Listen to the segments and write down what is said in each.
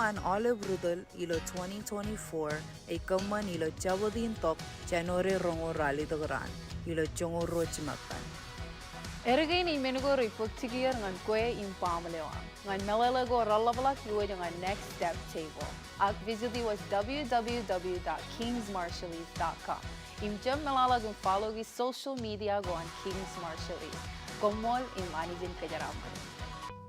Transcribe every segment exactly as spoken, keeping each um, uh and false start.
an aolep ri tōl ilo twenty twenty-four ej kōṃṃan ilo Jabōt in tok January roñoul ralitōk raan ilo joñoul ruo jiṃaptan. Erkein eo im men ko rej bōk tikier ñan kwe im baaṃle eo aṃ. Ñan meḷeḷe ko reḷapḷọk iwōj ñan Next Step Table. Ak visiti wōj W W W dot kings marshallese dot com. Im jab meḷọkḷọk im follow ki social media ko an Kings Marshallese. Koṃṃool im Anij en kōjeraaṃṃan.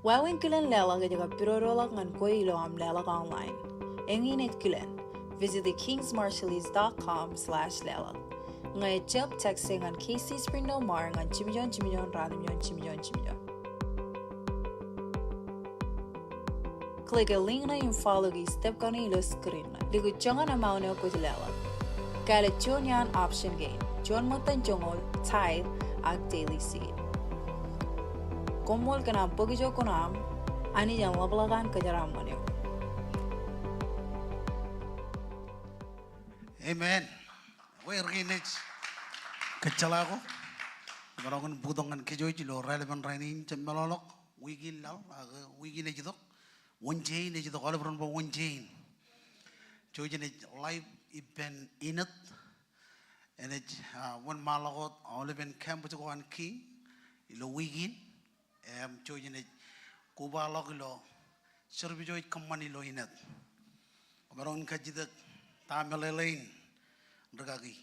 Wāween kilen leḷọk ej kab pidodoḷọk ñan kwe ilo aṃ leḷọk online. Eñin ej kilen. Visiti kings marshallese dot com slash leḷọk. Ñe ejjab, text e ñan K C Springdale Mar ñan jimjuon jimjuon ratimjuon jimjuon jimjuon. Click e link ṇe im follow ki step kaṇe ilo screen ṇe. Likūt joñan amount eo kwōj leḷọk. Kāālōt juon iaan option kein. Juon ṃōttan joñoul, tithe, ak daily seed. Koṃṃool kōn aṃ bōk ijo kuṇaaṃ, Anij en ḷapḷọk an kōjeraaṃṃan eok. Amen. Ekwe erkein ej kōjjeḷā ko. Maroñ in bōktok ñan kōj ilo raelepen rainin, jab meḷọkḷọk. Wiik in laḷ, ak wiik in ej itok. Wōnje in ej itok, aolep ren ba wōnje in. Jouj im ej live ippān Inōt. Enaaj, ah, wōnṃaanḷọk wōt aolepen campus ko an King ilo wiik in. Im jouj im ej kobaḷọk ilo service eo ej kōṃṃan ilo Inōt. Komaroñ in kajjitōk ta meḷeḷein rikaki.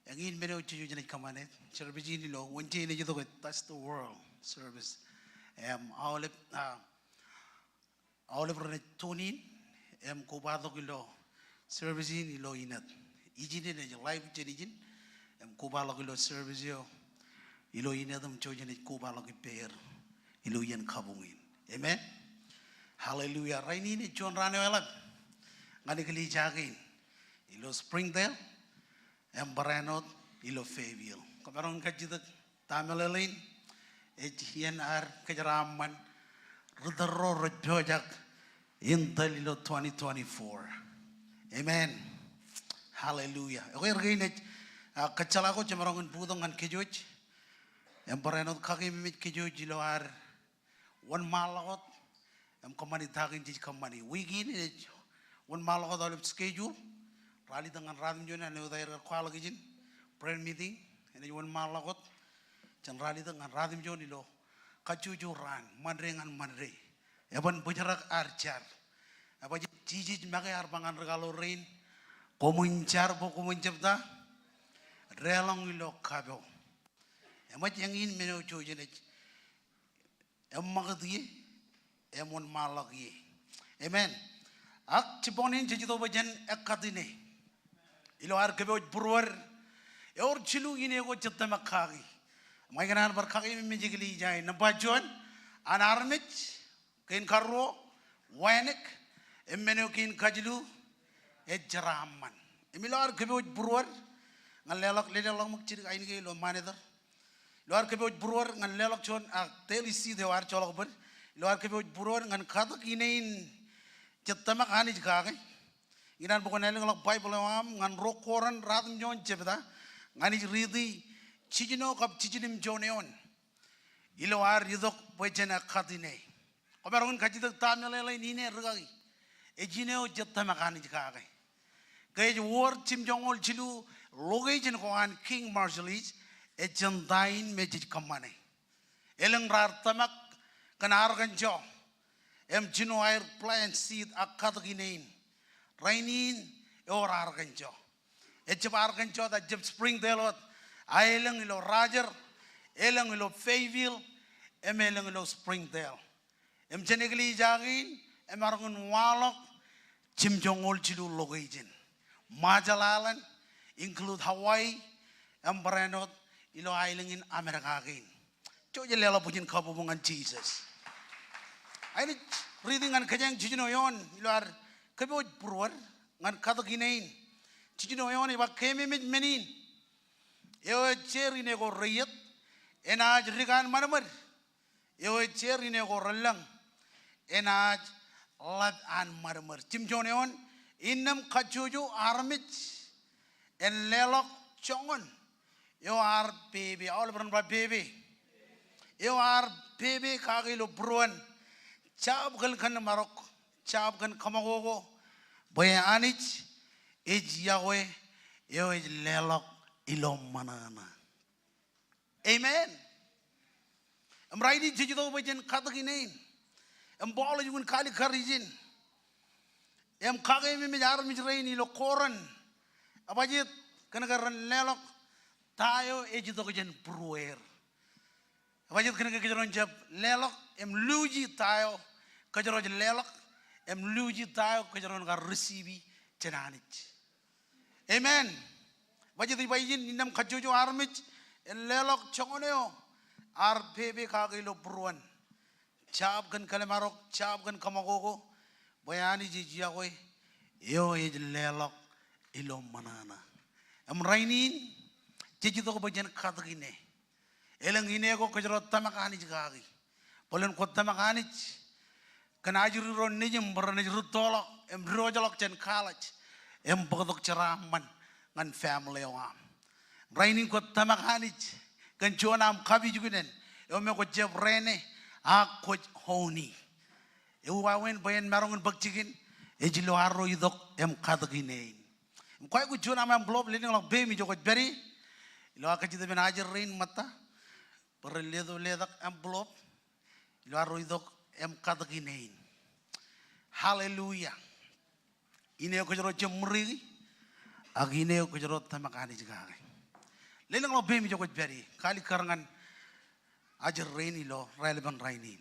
Eñin men eo jej jouj im ej kōṃṃane, service in ilo Wōnje in ej itok ej Touch the World service. Im aolep, ah, aolep renaaj tune in im kobatok ilo service in ilo Inōt. Ijin enaaj live jān ijin im kobaḷọk ilo service eo ilo Inōt im jouj im ej kobaḷọk ippāer ilo iien kabuñ in. Amen. Hallelujah. Rainin ej juon raan eo eḷap ñan eklejia kein ilo Springdale im barāinwōt ilo Fayetteville. Komaroñ in kajjitōk ta meḷeḷein, ej iien ad kōjeraaṃṃan ri tōl ro rej pojak in tōl ilo twenty twenty-four. Amen. Hallelujah. Ekwe erkein ej, ah, kōjjeḷā ko, jemaroñ in bōktok ñan kōj im barāinwōt kakememej kōj ilo ad wōnṃaanḷọk wōt im kōṃṃani ta kein jej kōṃṃani. Wiik in enaaj wōnṃaanḷọk wōt aolep schedule. Ralitōk ñan ratimjuon, āinwōt aer kwaḷọk ijin, prayer meeting enaaj wōnṃaanḷọk wōt jān ralitōk ñan ratimjuon ilo kajjojo raan, Monday ñan Monday. Eban bōjrak ad jar. Ebaj jej make ear ba ñan ri kaḷoor rein, koṃwin jar bwe koṃwin jepta deḷọñ ilo kapo. Eṃōj, eñin men eo jouj im ej eṃṃakūt ie im wōnṃaanḷọk ie. Amen. Ak jibboñ in jej itok bwe jen ekkat ine ilo ad kōpooj būruod. Ewōr jilu ine ko jej tōmak kaki. Im ikōṇaan bar kakememej eklejia in. Nōṃba juon, an armej, kein karuo, wānōk, im men eo kein kajilu, ej jeraaṃṃan. Im ilo ad kōpooj būruod ñan leḷọk, leḷọk ṃōk jidik ainikien ilo monitor. Ilo ad kōpooj būruod ñan leḷọk juon, ah, daily seed eo ad joḷọk bōd. Ilo ad kōpooj būruod ñan katōk ine in jej tōmak Anij kake. Ikōṇaan bwe kwōn ālōñḷọk Baibōḷ eo aṃ ñan Ruo Korint ratimjuon jebta, ñan ij riiti jiljino kab jiljilimjuon eoon. Ilo ad itok bwe jen ekkat ine. Komaroñ in kajjitōk ta meḷeḷein ine rikaki. Ej ine eo jej tōmak Anij kake. Ke ej wōr jimjoñoul jilu location ko an King Marshallese, ej jān ta in me jej kōṃṃane. Elōñ raar tōmak kōn Arkansas im jino aer plant seed ak katōk ine in. Rainin ewōr Arkansas. Ejjab Arkansas wōt, ejjab Springdale wōt. A elōñ ilo Rogers, elōñ ilo Fayetteville, im elōñ ilo Springdale. Im jān eklejia kein emaroñ in waḷọk jimjoñoul jilu location. Marshall Islands, include Hawaii, im barāinwōt ilo aelōñ in Amerika kein. Jouj im leḷọk bwijin kabbokbok ñan Jisōs. Inaaj riiti ñan kōjeañ jiljino eoon ilo ad kōpooj būruod ñan katōk ine in. Jiljino eoon ej ba, keememej men in. Eo ej jeer ine ko reiiet, enaaj dik an ṃadṃōd. Eo ej jeer ine ko relōñ, enaaj ḷap an ṃadṃōd. Jimjuon eoon, innām kajjojo armej en leḷọk joñan eo ear pepe, aolep ren ba pepe. Eo ear pepe kake ilo būruon. Jab kōn kōn marok jab kōn kōṃakoko, bwe Anij ej yokwe eo ej leḷọk ilo ṃōṇōṇō. Amen. Im rainin jej itok bwe jen katōk ine in. Im Paul ej ukōt kalikkar ijin im kakeememej armej rein ilo Korint. Ebajjeet kōn ke ren leḷọk ta eo ej itok jān būrueir. Ebajjeet kōn ke kōjro en jab leḷọk im luuji ta eo kōjro ej leḷọk im luuji ta eo kōjro en kar receive jān Anij. Amen. Ebajjeet ej ba ijin, innām kajjojo armej en leḷọk joñan eo ear pepe kake ilo būruon. Jab kōn kōḷmānḷọkḷọk, jab kōn kōṃakoko, bwe Anij ej yokwe eo ej leḷọk ilo ṃōṇōṇō. Im rainin jej itok bwe jen katōk ine. Elōñ ine ko kōjro tōmak Anij kaki. Bōlen kwōj tōmak Anij kōn ajri ro nejūṃ bwe renaaj rūttoḷọk im diwōjḷọk jān college im bōktok jeraaṃṃan ñan family eo aṃ. Rainin kwōj tōmak Anij kōn juon aṃ kapijuknen eo me kwōj jab rene ak kwōj own e. Ewi wāween bwe en maroñ in bōk jikin? Ej ilo arro itok im katōk ine in. Im kwaikuj juon aṃ envelope, lelōñḷọk peiṃ ijo kwōj pād ie. Ilo aō kajjitōk ippān ajri rein ṃōtta bwe ren letok letak envelope ilo arro itok im katōk ine in. Hallelujah. Ine eo kōjro jab ṃuri ak ine eo kōjro tōmak Anij kaki. Lelōñḷọk peiṃ ijo kwōj pād ie. Kalikkar ñan ajri rein ilo raelepin rainin.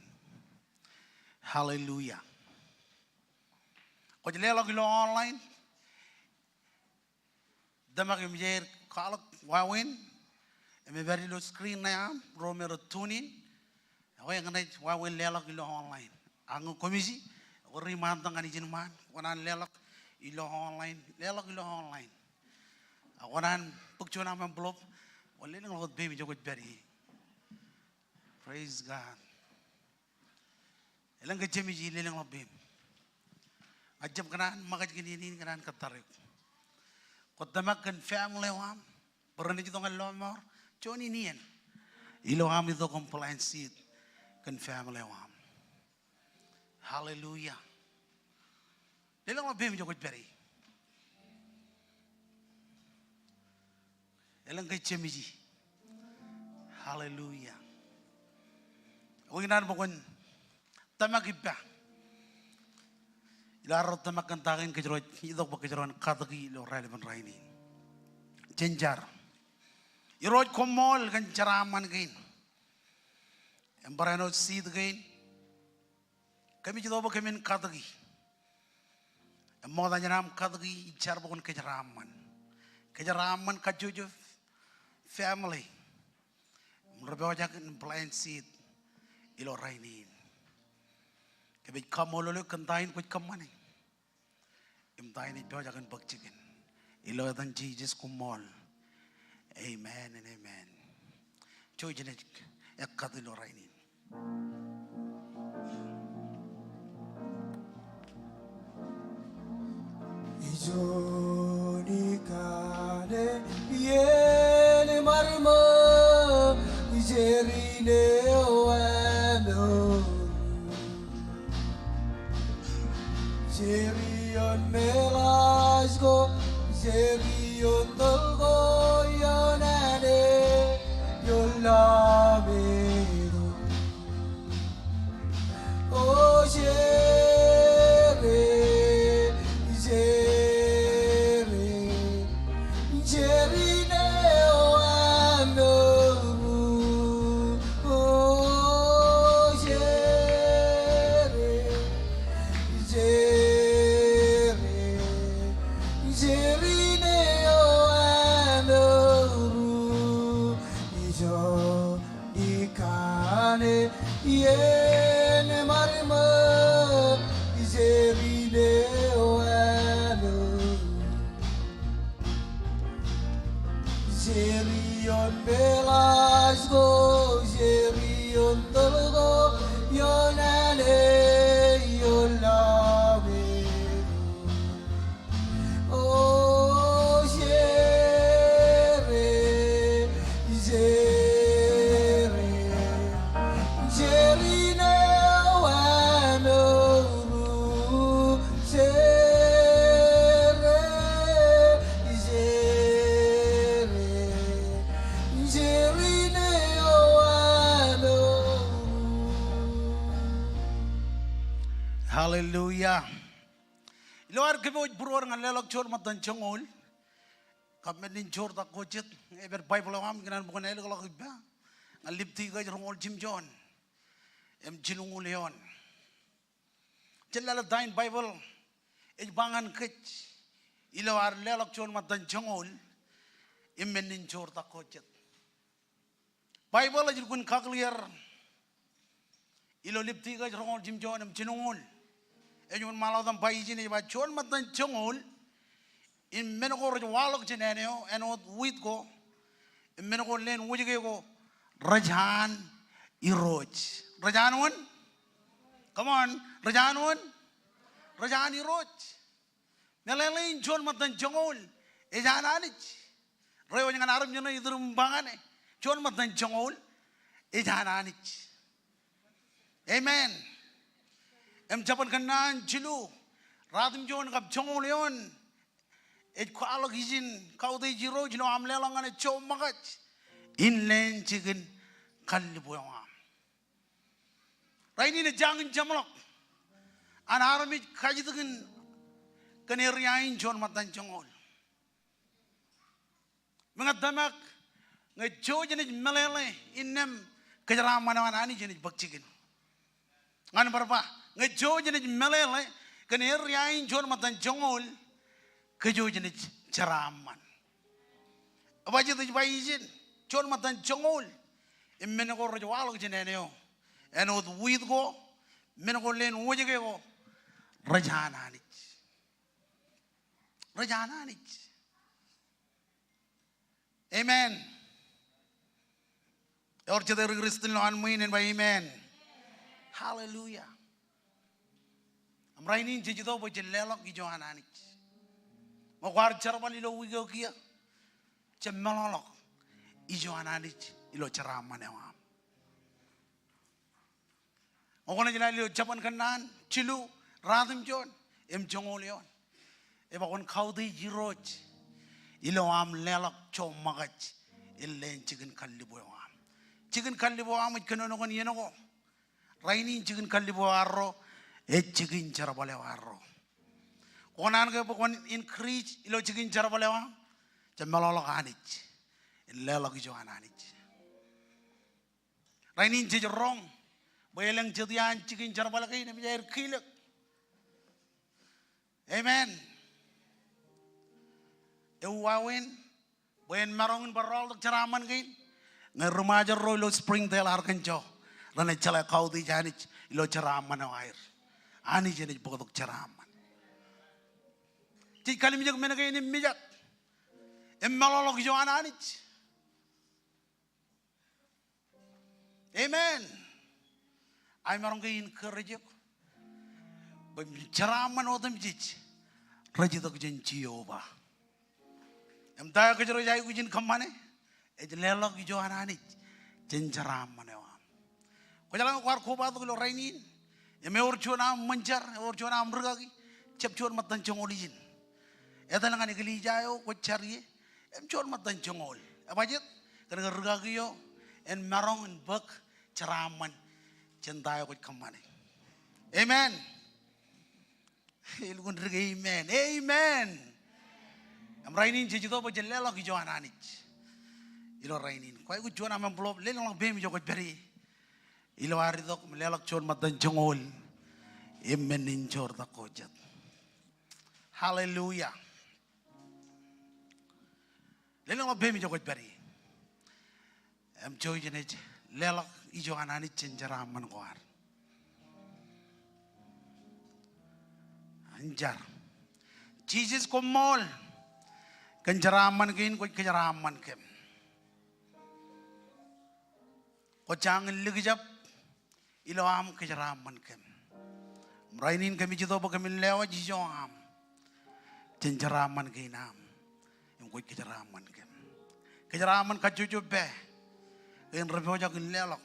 Hallelujah. Kwōj leḷọk ilo online, tōmak im jeid kwaḷọk wāween im ej pād ilo screen ṇe aṃ, ro me rej tune in. Ekwe eñṇe ej wāween leḷọk ilo online. Ak ñe koṃij, ekwe ri ṃaantak ñan ijin ṃaan, kwō kōṇaan leḷọk ilo online, leḷọk ilo online. Ak kwō kōṇaan bōk juon aṃ envelope, kwōn lelōñḷọk wōt peiṃ ijo kwōj pād ie. Praise God. Elōñ ke jeṃ ij lelōñḷọk peiṃ. Ña ij jab kōṇaan ṃōkaj kōn iien in, kōṇaan kōttar eok. Kwōj tōmak kōn family eo aṃ bwe renaaj itok ñan lọmọọr, juon in iien, ilo aṃ itok im plant seed kōn family eo aṃ. Hallelujah. Lelōñḷọk peiṃ ijo kwōj pād ie. Elōñ ke jeṃ ij. Hallelujah. Ekwe ikōṇaan bwe kwōn tōmak ippa ilo arro tōmak kōn ta kein kōjro ej itok bwe kōjro en katōki ilo raelepin rainin. Jen jar. Irooj, koṃṃool kōn jeraaṃṃan kein im barāinwōt seed kein. Kōmij itok bwe kōmin katōki. Im ṃokta jān aṃ katōki ij jar bwe kwōn kōjeraaṃṃan. Kōjeraaṃṃan kajjojo family im rej pojak in plant seed ilo rainin. Kōmij kaṃṃoolol eok kōn ta in kwōj kōṃṃane im ta in ej pojak in bōk jikin. Ilo etan Jisōs, koṃṃool. Amen and amen. Jouj im ekkat ilo rainin. Ijo ṇe kaṇe iien ṃadṃō, jeri ṇe eo aṃ eoru. Jeri ioon meḷaaj ko, jeri ioon tōl ko, ioon āne, ioon lọmeto. O jere, jere, jeri ṇe eo aṃ eoru. O jere, jere, jeri ṇe eo aṃ eoru. Ijo ṇe kaṇe iien ṃadṃō, jeri ṇe eo aṃ eoru. Jeri ioon meḷaaj ko, jeri ioon tōl ko, ioon āne, ioon lọmeto. O jere, jere, jeri ṇe eo aṃ eoru. Hallelujah. Ilo ad kōpooj būruod ñan leḷọk juon ṃōttan joñoul, kab men in joortak ko jet, ej pād Baibōḷ eo aṃ, ikōṇaan bwe kwōn ālōkḷọk ippa ñan Liptikōs roñoul jimjuon im jilñuul eoon. Jen lale ta in Baibōḷ ej ba ñan kōj ilo ad leḷọk juon ṃōttan joñoul im men in joortak ko jet. Baibōḷ ej lukkuun kakōḷḷe er ilo Liptikōs roñoul jimjuon im jilñuul. Ej wōnṃaanḷọk wōt im ba ijin, ej ba juon ṃōttan joñoul im men ko rej waḷọk jān āne eo, āinwōt wiit ko, im men ko leen wōjke ko, rej an Irooj. Rej an wōn? Come on. Rej an wōn? Rej an Irooj. Meḷeḷe in juon ṃōttan joñoul ej an Anij. Reiwōj ñan armej ṇe iturūṃ im ba ñane, juon ṃōttan joñoul ej an Anij. Amen. Im Jabōn Kōnnaan jilu, ratimjuon kab joñoul eoon, ej kwaḷọk ijin, kautiej Irooj ilo aṃ leḷọk ñan e joṃṃakaj in leen jikin kallib eo aṃ. Rainin ej jañin jeṃḷọk an armej kajjitōkin kōn area in juon ṃōttan joñoul. Meñe tōmak, ñe jo jenaaj meḷeḷe innām kōjeraaṃṃan eo an Anij enaaj bōk jikin. Ñan bar ba, ñe jo jenaaj meḷeḷe kōn area in juon ṃōttan joñoul, kōj jenaaj jeraaṃṃan. Ebajjeet ej ba ijin, juon ṃōttan joñoul im men ko rej waḷọk jān āne eo, āinwōt wiit ko, men ko leen wōjke ko, rej an Anij. Rej an Anij. Amen. Ewōr jete ri Kristian ilo an ṃwiin en ba amen. Hallelujah. Im rainin jej itok bwe jen leḷọk ijo an Anij. Ñe kwaar jerbal ilo wiik eo kiiō, jab meḷọkḷọk ijo an Anij ilo jeraaṃṃan eo aṃ. Ñe kwōnaaj lale ilo Jabōn Kōnnaan jilu, ratimjuon im joñoul eoon, ej ba kwōn kautiej Irooj ilo aṃ leḷọk joṃṃakaj in leen jikin kallib eo aṃ. Jikin kallib eo aṃ ej kōnono kōn iien ko. Rainin jikin kallib eo arro ej jikin jerbal eo arro. Kwō kōṇaan ke bwe kwōn increase ilo jikin jerbal eo aṃ? Jab meḷọkḷọk Anij in leḷọk ijo an Anij. Rainin jej roñ bwe elōñ jet iaan jikin jerbal kein im ej aer kilōk. Amen. Ewāween bwe en maroñ in bar rọọltok jeraaṃṃan kein. Ñe ri Ṃajeḷ ro ilo Springdale, Arkansas renaaj jeḷā kautiej Anij ilo jeraaṃṃan eo aer, Anij enaaj bōktok jeraaṃṃan. Jej kalimjek men kein im mijak im meḷọkḷọk ijo an Anij. Amen. Aō maroñ ke encourage eok bwe jeraaṃṃan otemjej rej itok jān Jeova. Im ta eo kōjro ej aikuj in kōṃṃane ej leḷọk ijo an Anij jān jeraaṃṃan eo aṃ. Kwōjeḷā ñe kwaar kobatok ilo rainin im ewōr juon aṃ ṃōn jar, ewōr juon aṃ rikaki, jab juon ṃōttan joñoul ijin. Etal ñan eklejia eo kwōj jar ie im juon ṃōttan joñoul. Ebajjeet? Kōnke rikaki eo en maroñ in bōk jeraaṃṃan jān ta eo kwōj kōṃṃane. Amen. Elukkuun dik amen. Amen. Im rainin jej itok bwe jen leḷọk ijo an Anij ilo rainin. Kwōj aikuj juon aṃ envelope, lelōñḷọk peiṃ ijo kwōj pād ie ilo ad itok im leḷọk juon ṃōttan joñoul im men in joortak ko jet. Hallelujah. Lelōñḷọk peiṃ ijo kwōj pād ie. Im jouj jenaaj leḷọk ijo an Anij jān jeraaṃṃan ko ad. Jen jar. Jisōs, koṃṃool kōn jeraaṃṃan kein kwōj kōjeraaṃṃan kōm. Kwō jañin likjab ilo aṃ kōjeraaṃṃan kōm. Im rainin kōmij itok bwe kōmin lewōj ijo aṃ jān jeraaṃṃan kein aṃ im kwōj kōjeraaṃṃan kōm. Kōjeraaṃṃan kajjojo pā kein rej pojak in leḷọk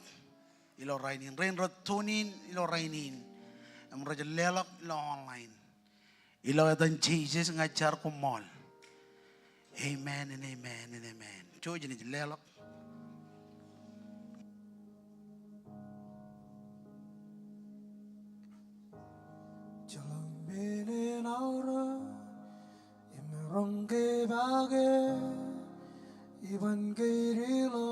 ilo rainin, rein rej tune in ilo rainin im rej leḷọk ilo online. Ilo etan Jisōs ña ij jar, koṃṃool. Amen and amen and amen. Jouj jenaaj leḷọk. Ipake iban keidilo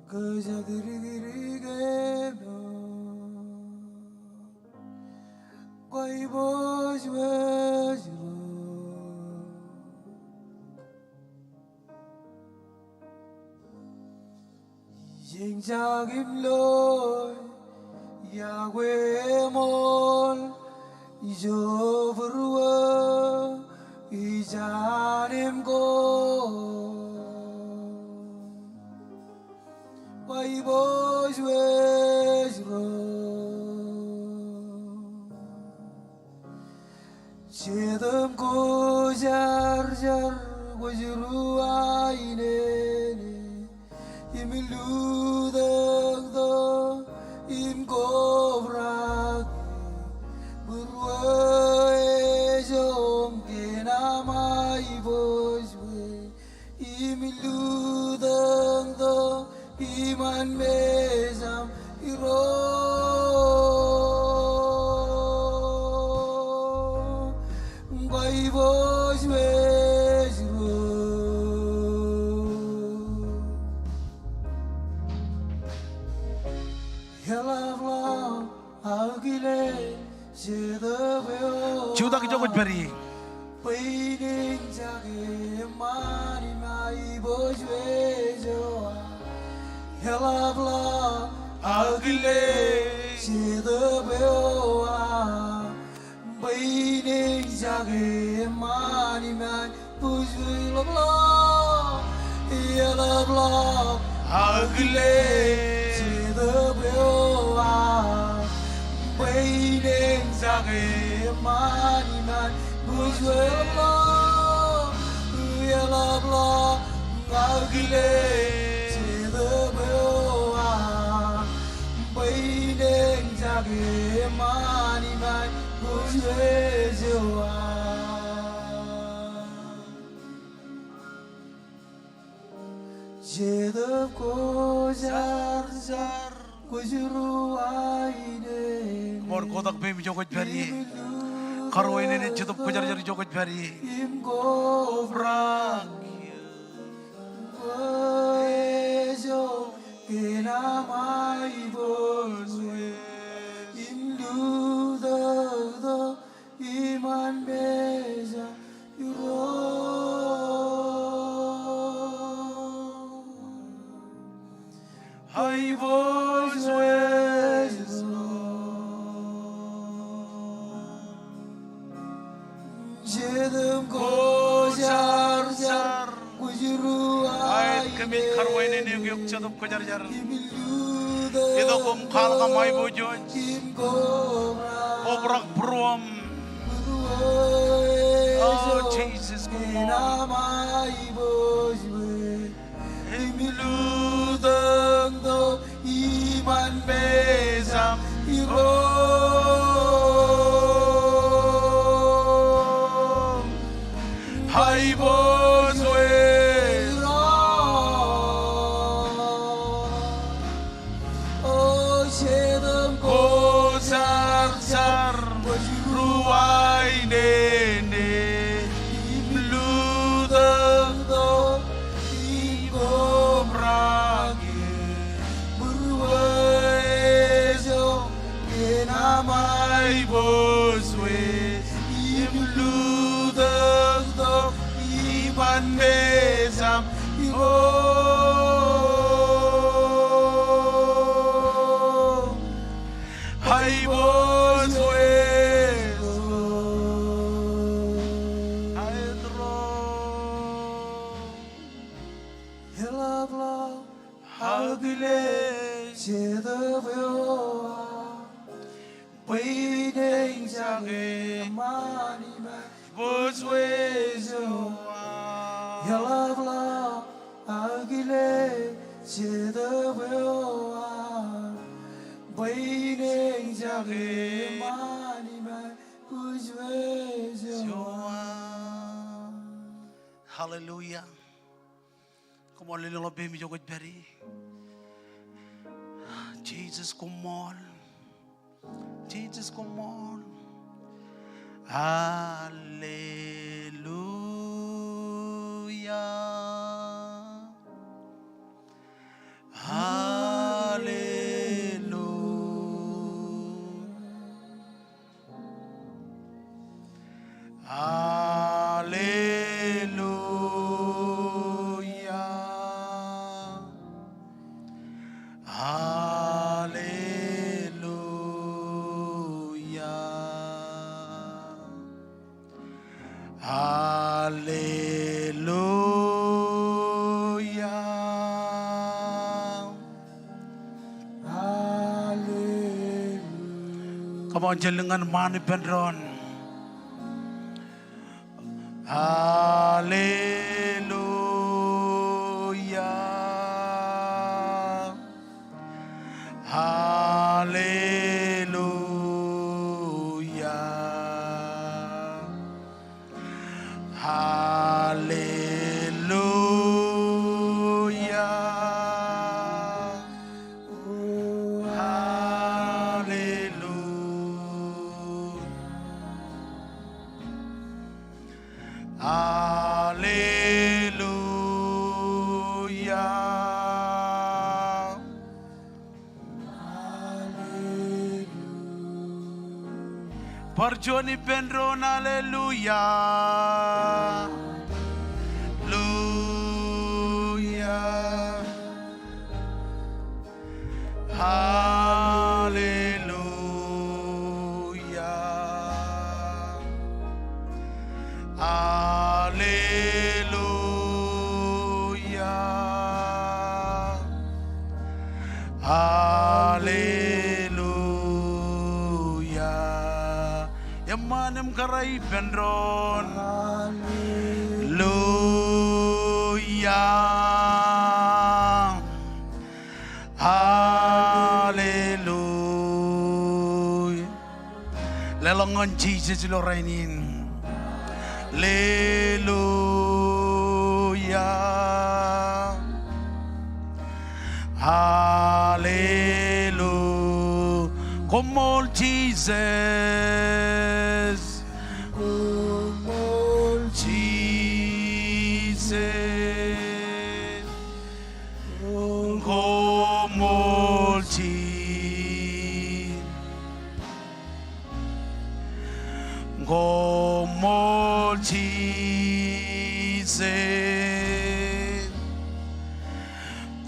kōjatdikdik eo. Kwōj pooj wōj ro. Jeñjak im loe, iọkwe eṃool, ijo būruō, ijeṇ im koṃ. Kwōj pooj wōj ro. Jetōb Kwōjarjar, kwōj ruwainene im lutōktok im kobrak. Būruō ejoṃ kōn aṃ aiboojoj im lutōktok iṃaan mejaṃ Irooj. Kwōj pooj wōj ro. Eḷapḷọk aō kile Jetōb eo. Jutak ijo kwōj pād ie. Bōineñjake eṃṃan im aiboojoj eo aṃ. Eḷapḷọk aō kile Jetōb eo aṃ. Bōineñjake eṃṃan im aiboojoj eo aṃ. Eḷapḷọk aō kile Jetōb eo aṃ. Bōineñjake eṃṃan im aiboojoj eo aṃ. Eḷapḷọk aō kile Jetōb eo aṃ. Bōineñjake eṃṃan im aiboojoj eo aṃ. Jetōb Kwōjarjar, kwōj ruwainene. Koṃṃool, kotak peiṃ ijo kwōj pād ie. Karuwainene Jetōb Kwōjarjar ijo kwōj pād ie. Im kobrak. Ejoñ kōn aṃ aiboojoj im lutōktok iṃaan mejaṃ Irooj. Aiboojoj ro. Jetōb Kwōjarjar, kwōj ruwainene. Aet kōmij karuwainene eok, eok Jetōb Kwōjarjar. Im lutōktok. Itok im kwaḷọk aṃ aiboojoj. Im kobrak. Kobrak būruōṃ. O Jisōs, koṃṃool. Im lutōktok iṃaan mejaṃ Irooj. Aiboojoj ro. O Jetōb Kwōjarjar, kwōj ruwainene im lutōktok im kobrak eok. Būruō ejoñ kōn aṃ aiboojoj im lutōktok iṃaan mejaṃ Irooj. Aiboojoj ro. Aet ro. Eḷapḷọk aō kile Jetōb eo aṃ. Bōineñjake eṃṃan im aiboojoj eo aṃ. Eḷapḷọk aō kile Jetōb eo aṃ. Bōineñjake eṃṃan im aiboojoj eo aṃ. Hallelujah. Koṃṃool, leḷọk peiṃ ijo kwōj pād ie. Jisōs koṃṃool. Jisōs koṃṃool. Hallelujah. Alleluia. Alleluia. Alleluia. Alleluia. Come on, jen lōñ ñan ṃaan ippān doon. Alleluia. Alleluia. Alleluia. Alleluia. Alleluia. Bar juon ippān doon, alleluia. Alleluia. Alleluia. Alleluia. Alleluia. Eṃṃaan im kōrā ippān doon. Alleluia. Alleluia. Leḷọk ñan Jisōs ilo rainin. Alleluia. Alleluia. Koṃṃool Jisōs. Koṃṃool Jisōs. Koṃṃool Ji-, koṃṃool Jisōs.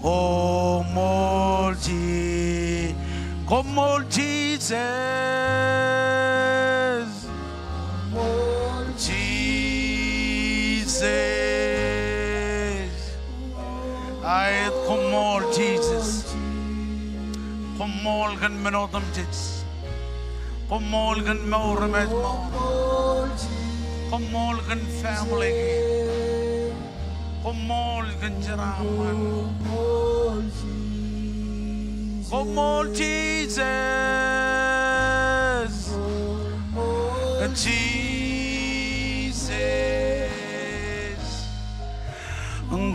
Koṃṃool Ji-, koṃṃool Jisōs. Koṃṃool Jisōs. Aet, koṃṃool Jisōs. Koṃṃool kōn men otemjej. Koṃṃool kōn mour im ājmour. Koṃṃool kōn family kein. Koṃṃool kōn jeraaṃṃan. Koṃṃool Jisōs. Jisōs.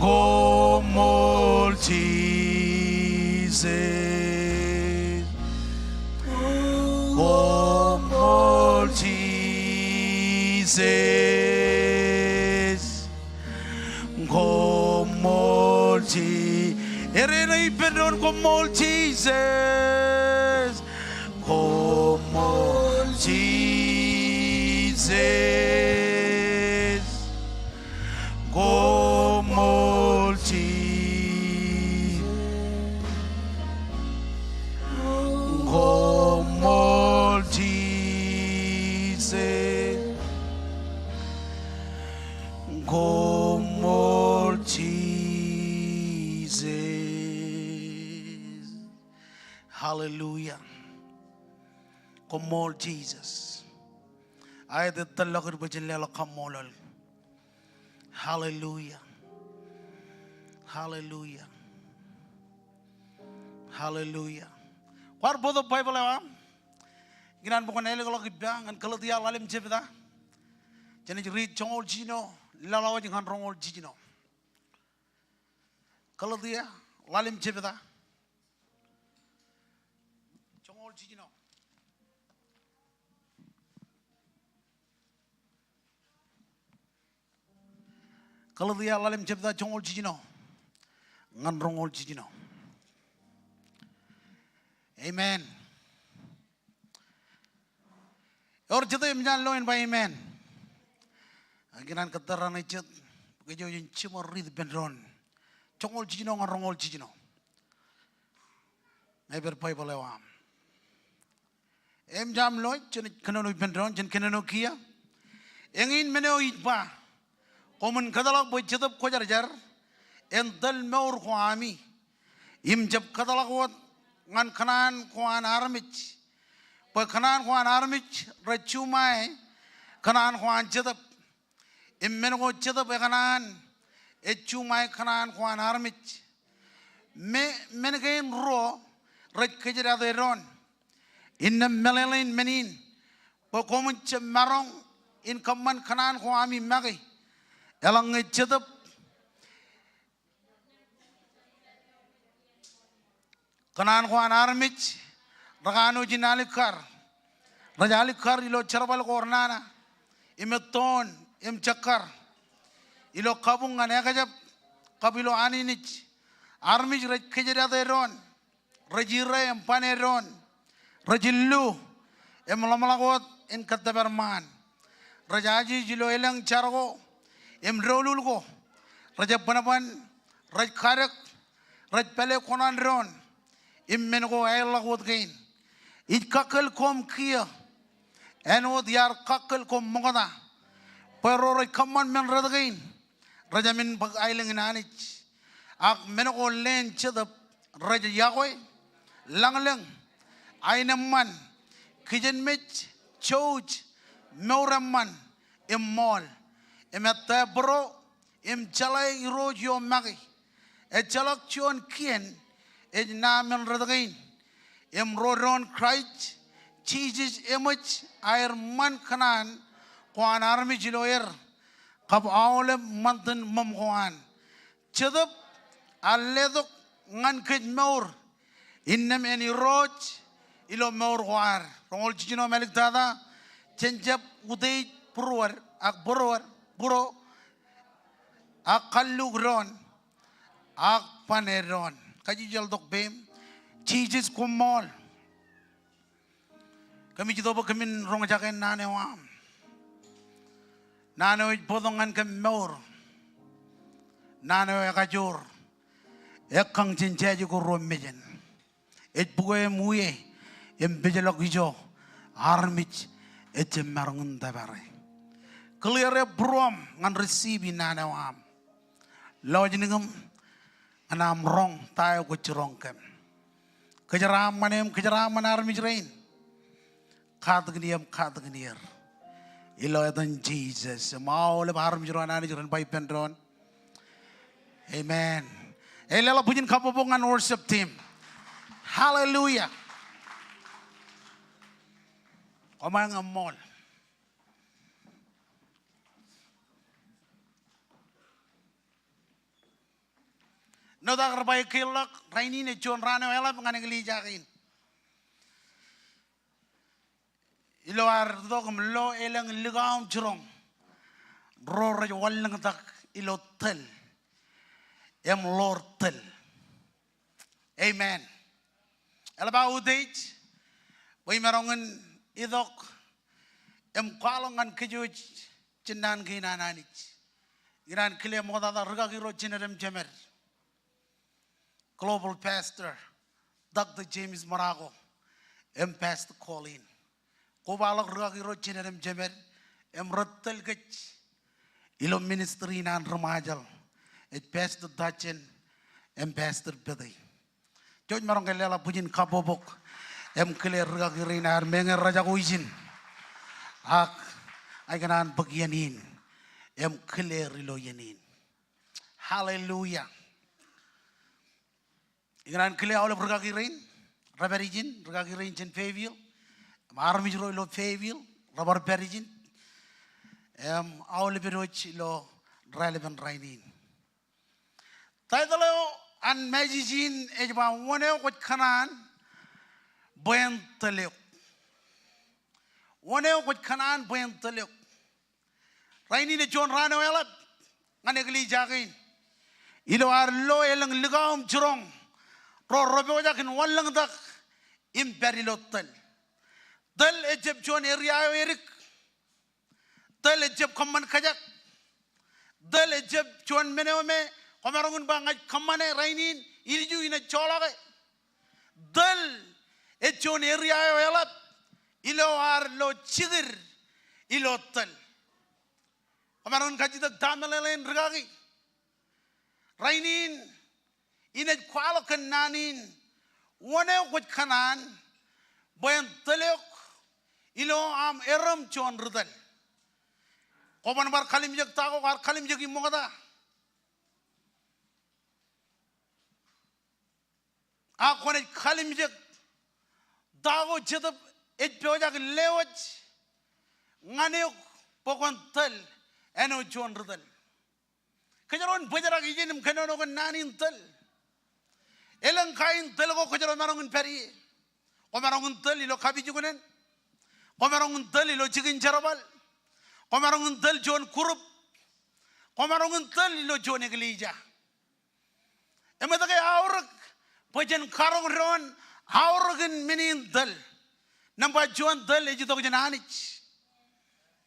Koṃṃool Jisōs. Koṃṃool Jisōs. Koṃṃool Ji-, erreo ippān doon, koṃṃool Jisōs. Koṃṃool Jisōs. Koṃṃool Ji-, koṃṃool Jisōs. Koṃṃool Jisōs. Hallelujah. Koṃṃool Jisōs. Aet, ej tōllọk bwe jen leḷọk kaṃṃoolol. Hallelujah. Hallelujah. Hallelujah. Kwaar bōktok Baibōḷ eo aṃ? Ikōṇaan bwe kwōn ālōkḷọk ippa ñan Galetia ḷalem jebta. Jenaaj riit joñoul jiljino, laḷḷọk wōj ñan roñoul jiljino. Galetia ḷalem jebta, joñoul jiljino. Galetia ḷalem jebta joñoul jiljino ñan roñoul jiljino. Amen. Ewōr jete eṃōj an lo en ba amen? Ak ikōṇaan kōttar raṇe jet, kōj jen jiṃor riit ippān doon. Joñoul jiljino ñan roñoul jiljino. Ñe ej pād Baibōḷ eo aṃ. Im jab lọj, jen kōnono ippān doon, jen kōnono kiiō. Eñin men eo ij ba, koṃwin kōtḷọk bwe Jetōb Kwōjarjar en tōl mour ko ami. Im jab kōtḷọk wōt ñan kōṇaan ko an armej. Bwe kōṇaan ko an armej rej juṃae kōṇaan ko an Jetōb. Im men ko Jetōb ekōṇaan ej juṃae kōṇaan ko an armej. Me, men kein ruo rej kōjdate doon. Innām meḷeḷein men in, bwe koṃwin jab maroñ in kōṃṃan kōṇaan ko ami make. Eḷaññe Jetōb kōṇaan ko an armej rekanooj in alikkar. Rej alikkar ilo jerbal ko renana, im ettoon, im jekkar. Ilo kabuñ ñan ekjab, kab ilo āninij, armej rej kōjdate doon, rej ire im bane doon, rej illu, im ḷōmṇak wōt in kōttōpar ṃaan. Rej ajeej ilo elōñ jar ko im doulul ko. Rej ebbanban, rej kadek, rej pāle kuṇaan doon. Im men ko aerḷọk wōt kein. Ij kakkōl koṃ kiiō, āinwōt iar kakkōl koṃ ṃokta, bwe ro rej kōṃṃan men rot kein rej jāmin bōk aelōñ in Anij. Ak men ko leen Jetōb rej yokwe, lañlōñ, aenōṃṃan, kijenmej, jouj, mour eṃṃan, im ṃool, im ettā būro, im jeḷā irooj eo make. Ejjeḷọk juon kien ej ṇa men rot kein. Im ro doon Kraist Jisōs eṃōj aer ṃan kōṇaan ko an armej ilo er, kab aolep ṃantin ṃōṃ ko an. Jetōb ear letok ñan kōj mour, innām en irooj ilo mour ko ad. Roñoul jiljino im āliktata, jen jab utiej būruod, ak būruod, būro, ak kalluk doon, ak bane doon. Kajjitōk peiṃ. Jisōs koṃṃool. Kōmij itok bwe kōmin roñjake naan eo aṃ. Naan eo ej bōktok ñan kōm mour. Naan eo ekajoor. Ekkañ jān jāje ko ruo mejān. Ej bukwe im wie, im pejḷọk ijo armej ejjab maroñ in tōpare. Clear e būruōṃ ñan receive naan eo aṃ. Lọjilñōṃ ñan aṃ roñ ta eo kwōj jiroñ kōm. Kōjeraaṃṃan eō im kōjeraaṃṃan armej rein. Katakin eō im katakin er. Ilo etan Jisōs. Im aolep armej ro an Anij ren ba ippān doon, amen. Ej leḷọk bwijin kabbokbok ñan worship team. Hallelujah. Koṃeañ im ṃool. Āinwōt ak rej ba ekkein ḷọk, rainin ej juon raan eo eḷap ñan eklejia kein. Ilo ad itok im lo elōñ likao im jiroñ ro rej wanlōñtak ilo tōl im ḷoor tōl. Amen. Eḷap aō utiej bwe imaroñ in itok im kwaḷọk ñan kōj wōj jān naan kein an Anij. Ikōṇaan kile ṃoktata rikaki ro jined im jemed. Global Pastor, Doctor James Morako, im Pastor Colleen. Kobaḷọk rikaki ro jined im jemed, im rej tōl kōj ilo ministry in an ri Ṃajeḷ, ej Pastor Tajen, im Pastor Pete. Jouj maroñ ke leḷọk bwijin kabbokbok, im kile rikaki rein ad meñe rej jako ijin. Ak, ikōṇaan bōk iien in, im kile er ilo iien in. Hallelujah. Ikōṇaan kile aolep rikaki rein, rej pād ijin, rikaki rein jān Fayetteville, im armej ro ilo Fayetteville, rej bar pād ijin, im aolep ro wōj ilo raelepen rainin. Title eo an message in ej ba wōn eo kwōj kōṇaan bwe en tōl eok. Wōn eo kwōj kōṇaan bwe en tōl eok. Rainin ej juon raan eo eḷap ñan eklejia kein. Ilo ad lo elōñ likao im jiroñ ro rej pojak in wanlōñtak im pād ilo tōl. Tōl ejjab juon area eo edik. Tōl ejjab kōṃṃan kajak. juon men eo me kwōmaroñ in ba ña ij kōṃṃane rainin, ilju in ej joḷọke. Tōl ej juon area eo eḷap ilo ad lo jikid ilo tōl. Kwōmaroñ in kajjitōk ta meḷeḷein rikaki. Rainin, in ej kwaḷọk kōn naan in, wōn eo kwōj kōṇaan bwe en tōl eok ilo aṃ erōm juon ri tōl? Kwōban bar kalimjek ta ko kwaar kalimjek im ṃokta? A kwōnaaj kalimjek ta ko Jetōb ej pojak in lewōj ñan eok bwe kwōn tōl āinwōt juon ri tōl? Kōjro en bōjrak ijin im kōnono kōn naan in tōl. Elōñ kain tōl ko kōjro maroñ in pād ie. Kwōmaroñ in tōl ilo kapijuknen. Kwōmaroñ in tōl ilo jikin jerbal. Kwōmaroñ in tōl juon group. Kwōmaroñ in tōl ilo juon eklejia. Im etke aorōk bwe jen karoñ doon aorōkin men in tōl? Nōṃba juon, tōl ej itok jān Anij.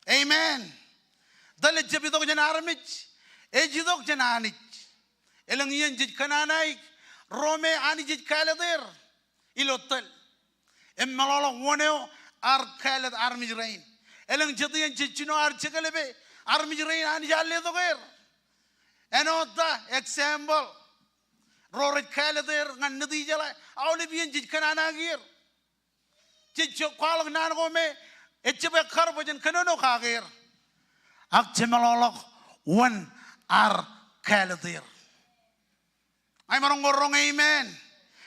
Amen. Tōl ejjab itok jān armej, ej itok jān Anij. Elōñ iien jej kōṇaan aō ro me Anij ej kāālōt er ilo tōl. Im meḷọkḷọk wōn eo ear kāālōt armej rein. Elōñ jet iien jej jino ear jeklepe armej rein Anij ear letok er. Āinwōt ta, example, ro rej kāālōt er ñan Nitijeḷā, aolep iien jej kōṇaan aō er. Jej kwaḷọk naan ko me ejjab ekkar bwe jen kōnono kake er. Ak jemeḷọkḷọk wōn ear kāālōt er. Ña imaroñ ke roñ amen.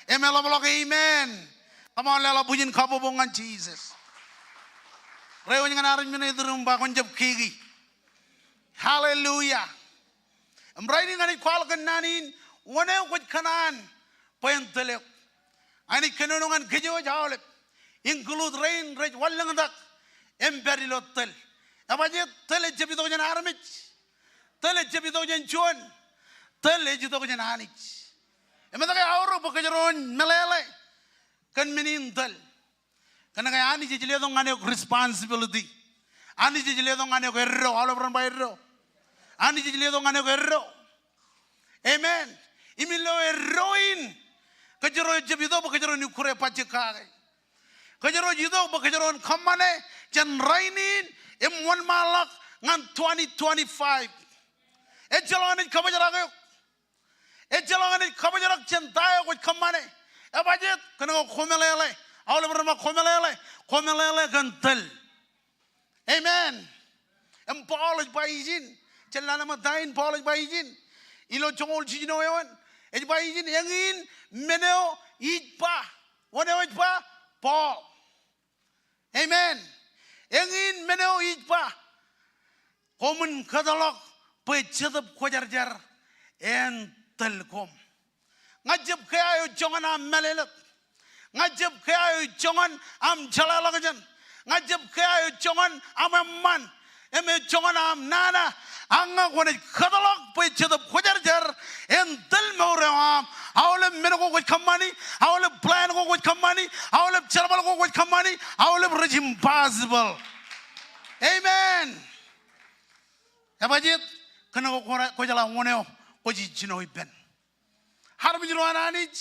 Im eḷapḷọk amen. Come on, leḷọk bwijin kabbokbok ñan Jisōs. Reiwōj ñan armej men eo iturūṃ im ba kwōn jab kiki. Hallelujah. Im rainin ña ij kwaḷọk kōn naan in, wōn eo kwōj kōṇaan bwe en tōl eok? Ña ij kōnono ñan kōjwōj aolep, include rein rej wanlōñtak im pād ilo tōl. Ebajjeet? Tōl ejjab itok jān armej. Tōl ejjab itok jān juon. Tōl ej itok jān Anij. Im etke aorōk bwe kōjro en meḷeḷe kōn men in tōl? Kōnke Anij ej letok ñan eok responsibility. Anij ej letok ñan eok eddo. Aolep ren ba eddo. Anij ej letok ñan eok eddo. Amen. Im ilo eddo in, kōjro ejjab itok bwe kōjro en ikkure bajjek kake. Kōjro ej itok bwe kōjro en kōṃṃane jān rainin im wōnṃaanḷọk ñan twenty twenty-five. Ejjeḷọk enaaj kabōjrak eok. Ejjeḷọk enaaj kabōjrak jān ta eo kwōj kōṃṃane. Ebajjeet? Kōnke kwō meḷeḷe. Aolep ren ba kwō meḷeḷe. Kwō meḷeḷe kōn tōl. Amen. Im Paul ej ba ijin, jen lale ṃōk ta in, Paul ej ba ijin ilo joñoul jiljino eoon. Ej ba ijin, eñin men eo ij ba. Wōn eo ej ba? Paul. Amen. Eñin men eo ij ba. Koṃwin kōtḷọk bwe Jetōb Kwōjarjar en tōl koṃ. Ña jab kea eo joñan aṃ mālōtlōt. Ña jab kea eo joñan aṃ jeḷāḷọkjeṇ. Ña jab kea eo joñan aṃ eṃṃan im eo joñan aṃ nana. Ak ña kwōnaaj kōtḷọk bwe Jetōb Kwōjarjar en tōl mour eo aṃ. Aolep men ko kwōj kōṃṃani, aolep plan ko kwōj kōṃṃani, aolep jerbal ko kwōj kōṃṃani, aolep rej impossible. Amen. Ebajjeet? Kōnke kwō, kwōjeḷā wōn eo kwōj jino ippān. Armej ro an Anij,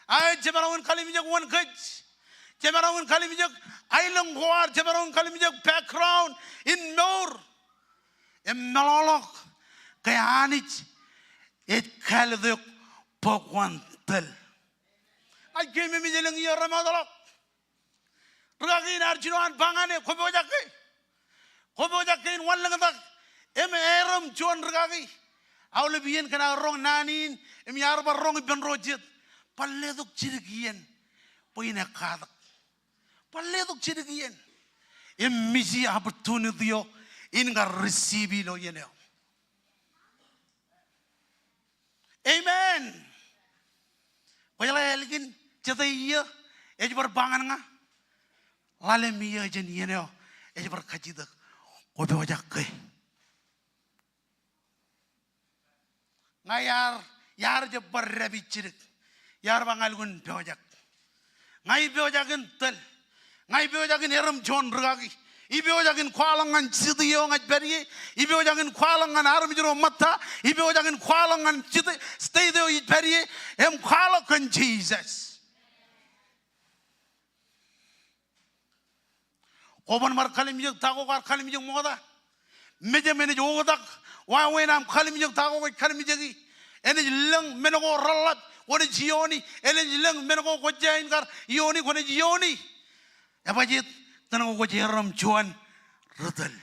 aō jemaroñ in kalimjek wōn kōj. Jemaroñ in kalimjek aelōñ ko ad, jemaroñ in kalimjek background in mour. Im meḷọkḷọk ke Anij ej kāālōt eok bwe kwōn tōl. Ij keememej elōñ iiō remootḷọk. Rikaki in ear jino an ba ñan e, kwō pojak ke? Kwō pojak ke in wanlōñtak im erom juon rikaki? Aolep iien kōn aō roñ naan in, im iar bar roñ ippān ro jet, bar letok jidik iien bwe in ekkatak. Bar letok jidik iien im miji opportunity eo in kar receive ilo iien eo. Amen. Kwōjeḷā ālikin, jete iiō ej bar ba ñan ña, ḷalem iiō jān iien eo ej bar kajjitōk, kwō pojak ke? Ña iar, iar jab bar dāpij jidik. Iar ba ña lukkuun pojak. Ña ij pojak in tōl. Ña ij pojak in erom juon rikaki. Ipojak in kwaḷọk ñan city eo ña ij pād ie. Ipojak in kwaḷọk ñan armej ro ṃōtta. Ipojak in kwaḷọk ñan city, state eo ij pād ie. Im kwaḷọk kōn Jisōs. Kwōban bar kalimjek ta ko kwaar kalimjek ṃokta. Mejaṃ enaaj oktak wāween aṃ kalimjek ta ko kwōj kalimjeki. Enaaj lōñ men ko reḷap kwōnaaj iooni. Enaaj lōñ men ko kwōj jañin kar iooni kwōnaaj iooni. Ebajeet, kōn ke kwōj erom juon ri tōl.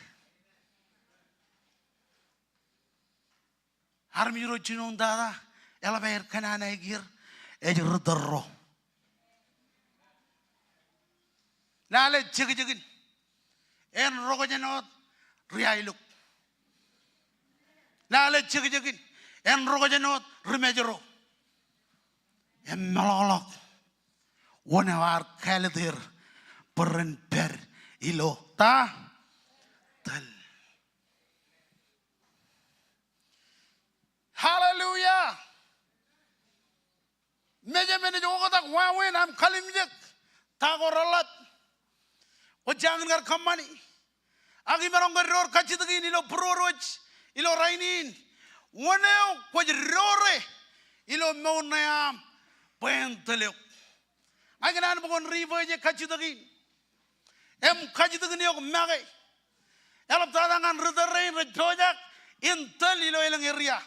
Armej ro jinoin tata, eḷap aer kōṇaan aō kiiō, ej ri tōl ro. Lale jekjekin, en rokōjān wōt ri aelōñ. Lale jekjekin, en rokōjān wōt ri mājro. Im meḷọkḷọk wōn eo ear kāālōt er bwe ren pād ilo ta? Tōl. Hallelujah. Mejaṃ enaaj oktak wāween aṃ kalimjek ta ko reḷap kwōj jañin kar kōṃṃani. Ak imaroñ ke door kajjitōk in ilo būruod wōj ilo rainin. Wōn eo kwōj doore ilo mour ṇe aṃ bwe en tōl eok. Ña ikōṇaan bwe kwōn ri bwe ej kajjitōk in. Im kajjitōkin eok make. Eḷaptata ñan ri tōl rein rej pojak in tōl ilo elōñ area.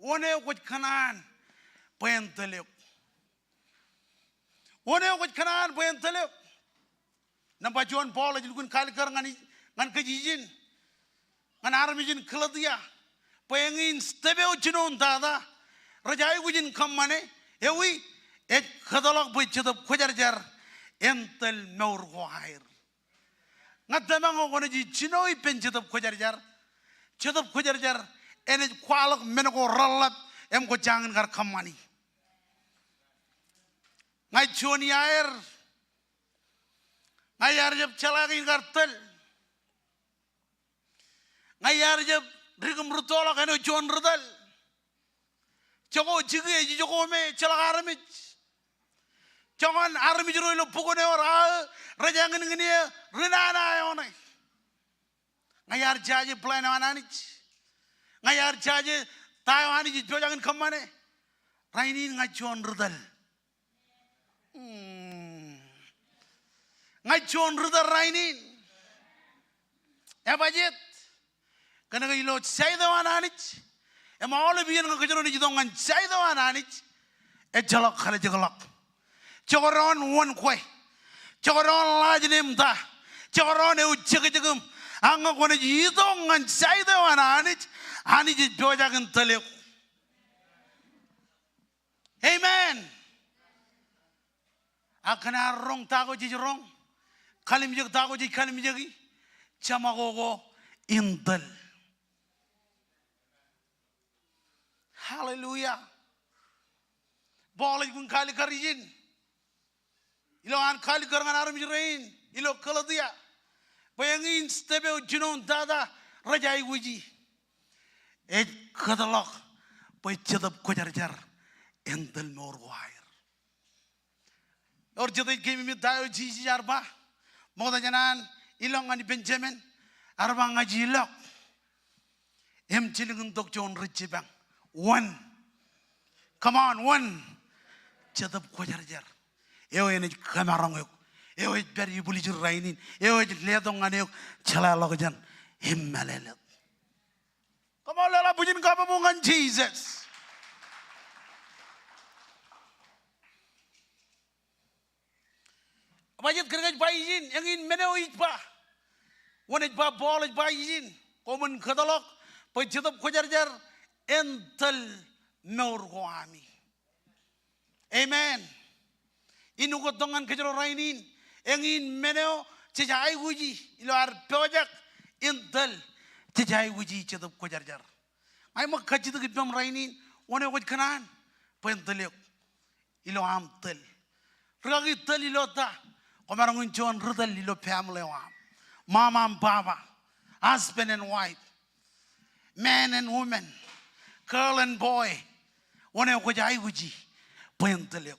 Wōn eo kwōj kōṇaan bwe en tōl eok? Wōn eo kwōj kōṇaan bwe en tōl eok? Nōṃba juon, Paul ej lukkuun kaalikkar ñan ij-, ñan kōj ijin, ñan armej in Galetia, bwe eñin step eo jinoin tata rej aikuj in kōṃṃane, ewi, ej kōtḷọk bwe Jetōb Kwōjarjar en tōl mour ko aer. Ña tōmak ñe kwōnaaj jino ippān Jetōb Kwōjarjar, Jetōb Kwōjarjar enaaj kwaḷọk men ko reḷap im kwōj jañin kar kōṃṃani. Ña ij juon iaer. Ña iar jab jeḷā ke in kar tōl. Ña iar jab dik im rūttoḷọk āinwōt juon ri tōl. Jokwe jikier ej jokwe me ejjeḷọk armej. Joñan armej ro ilo bukun ewōr aō rej āñinñin eō ri nana eo ṇe. Ña iar jaje plan eo an Anij. Ña iar jaje ta eo Anij ej pojak in kōṃṃane. Rainin ña ij juon ri tōl. Hmm. Ña ij juon ri tōl rainin. Ebajeet? Kōnke ilo side eo an Anij, im aolep iien ñe kōjro naaj itok ñan side eo an Anij, ejjeḷọk kalōjḷọk. Jekdọọn wōn kwe. Jekdọọn last name ta. Jekdọọn ewi jekjekiṃ. Ak ñe kwōnaaj itok ñan side eo an Anij, Anij ej pojak in tōl eok. Amen. Ak kōn ad roñ ta ko jej roñ, kalimjek ta ko jej kalimjeki, jeṃa ko ko in tōl. Hallelujah. Paul ej lukkuun kaalikkar ijin ilo an kaalikkar ñan armej rein ilo Galetia, bwe eñin step eo jinoin tata rej aikuji, ej kōtḷọk bwe Jetōb Kwōjarjar en tōl mour ko aer. Ewōr jet ej keememej ta eo Jisōs ear ba ṃokta jān an ilọk ñan Benjamin, ear ba, ña ij ilọk im jilkintok juon ri jipañ. Wōn? Come on, wōn? Jetōb Kwōjarjar. Eo enaaj kōmaroñ eok. Eo ej pād ibwiljin rainin. Eo ej letok ñan eok jeḷāḷọkjeṇ im mālōtlōt. Come on, leḷọk bwijin kabbokbok ñan Jisōs. Ebajeet? Kōnke ej ba ijin, eñin men eo ij ba. Wōn ej ba Paul, ej ba ijin, koṃwin kōtḷọk bwe Jetōb Kwōjarjar en tōl mour ko ami. Amen. In ukōt tok ñan kōjro rainin, eñin men eo jej aikuji ilo ad pojak in tōl, jej aikuji Jetōb Kwōjarjar. Ña iṃōk kajjitōk ippaṃ rainin, wōn eo kwōj kōṇaan bwe en tōl eok ilo aṃ tōl? Rikaki tōl ilo ta? Kwōmaroñ in juon ri tōl ilo family eo aṃ. Mama im baba, husband and wife, man and woman, girl and boy. Wōn eo kwōj aikuji bwe en tōl eok?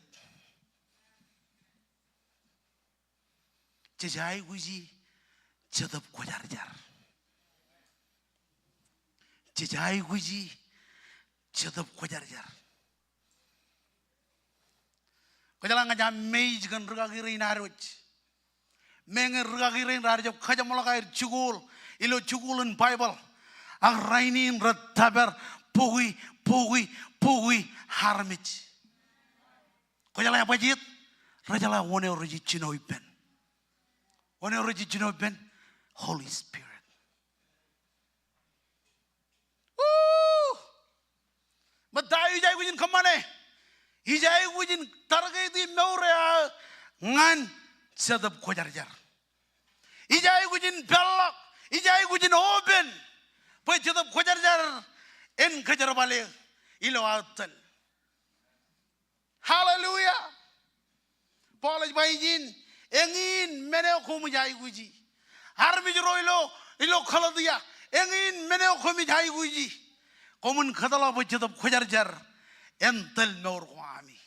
Jej aikuji Jetōb Kwōjarjar. Jej aikuji Jetōb Kwōjarjar. Kwōjeḷā ña ij amazed kōn rūkaki rein ad wōj. Meñe rūkaki rein raar jab kajeṃḷọk aer jikuuḷ ilo jikuuḷ in Baibōḷ. Ak rainin rej tōpar bukwi, bukwi, bukwi armej. Kwōjeḷā bajjek, rejeḷā wōn eo rej jino ippān. Wōn eo rej jino ippān? Holy Spirit. Woo! Ṃōttan eo ij aikuj in kōṃṃane, ij aikuj in target e mour eo aō ñan Jetōb Kwōjarjar. Ij aikuj in peḷḷọk, ij aikuj in open bwe Jetōb Kwōjarjar en kōjerbale ilo aō tōl. Hallelujah. Paul ej ba ijin, eñin men eo koṃij aikuji. Armej ro ilo, ilo Galetia, eñin men eo koṃij aikuji. Koṃwin kōtḷọk bwe Jetōb Kwōjarjar en tōl mour ko ami.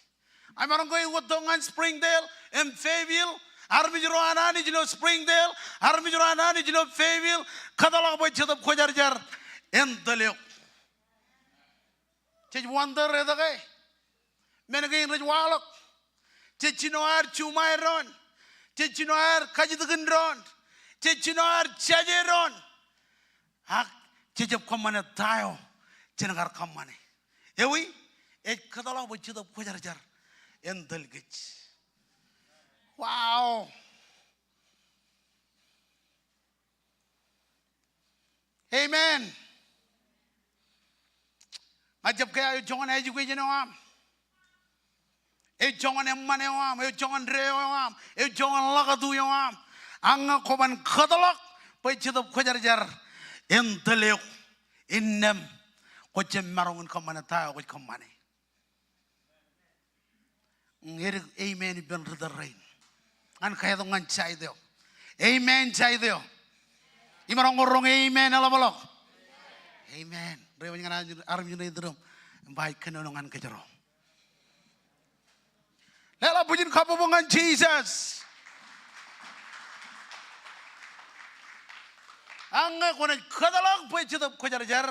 Emaroñ ke iwōj tok ñan Springdale im Fayetteville, armej ro an Anij ilo Springdale, armej ro an Anij ilo Fayetteville, kōtḷọk bwe Jetōb Kwōjarjar en tōl eok. Jej wonder etke men kein rej waḷọk. Jej jino aer juṃae doon. Jej jino aer kajjitōkin doon. Jej jino aer jaje doon. Ak je jab kōṃṃane ta eo jen kar kōṃṃane. Ewi, ej kōtḷọk bwe Jetōb Kwōjarjar en tōl kōj. Wow. Amen. Ña ij jab kea eo joñan education eo aṃ, eo joñan eṃṃan eo aṃ, eo joñan deo eo aṃ, eo joñan ḷakatu eo aṃ. Ak ñe kwōban kōtḷọk bwe Jetōb Kwōjarjar en tōl eok, innām kwōj jab maroñ in kōṃṃane ta eo kwōj kōṃṃane. Edik amen ippān ri tōl rein. Ñan kaetok ñan side eo. Amen side eo. Imaroñ ko roñ amen eḷapḷọk. Amen. Reiwōj ñan armej ṇe itūrōṃ im ba ij kōnono ñan kōjro. Leḷọk bwijin kabbokbok ñan Jisōs. Ak ñe kwōnaaj kōtḷọk bwe Jetōb Kwōjarjar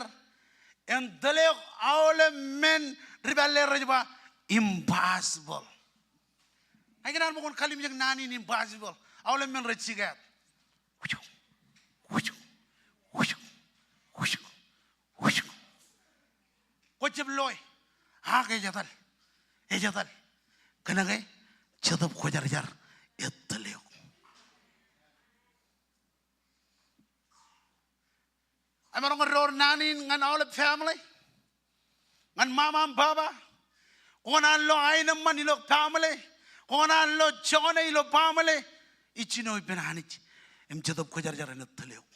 en tōl eok, aolep men ri pālle rej ba impossible. Ak ikōṇaan bwe kwōn kalimjek naan in impossible. Aolep men rej jiket. Wujak, wujak, wujak, wujak, wujak. Kwōj jab loe. Ak ej etal. Ej etal. Kōnke Jetōb Kwōjarjar ej tōl eok. Emaroñ ke door naan in ñan aolep family, ñan mama im baba. Kwō kōṇaan lo aenōṃṃan ilo family, kwō kōṇaan lo joñan ilo family. Ij jino ippān Anij im Jetōb Kwōjarjar enaaj tōl eok.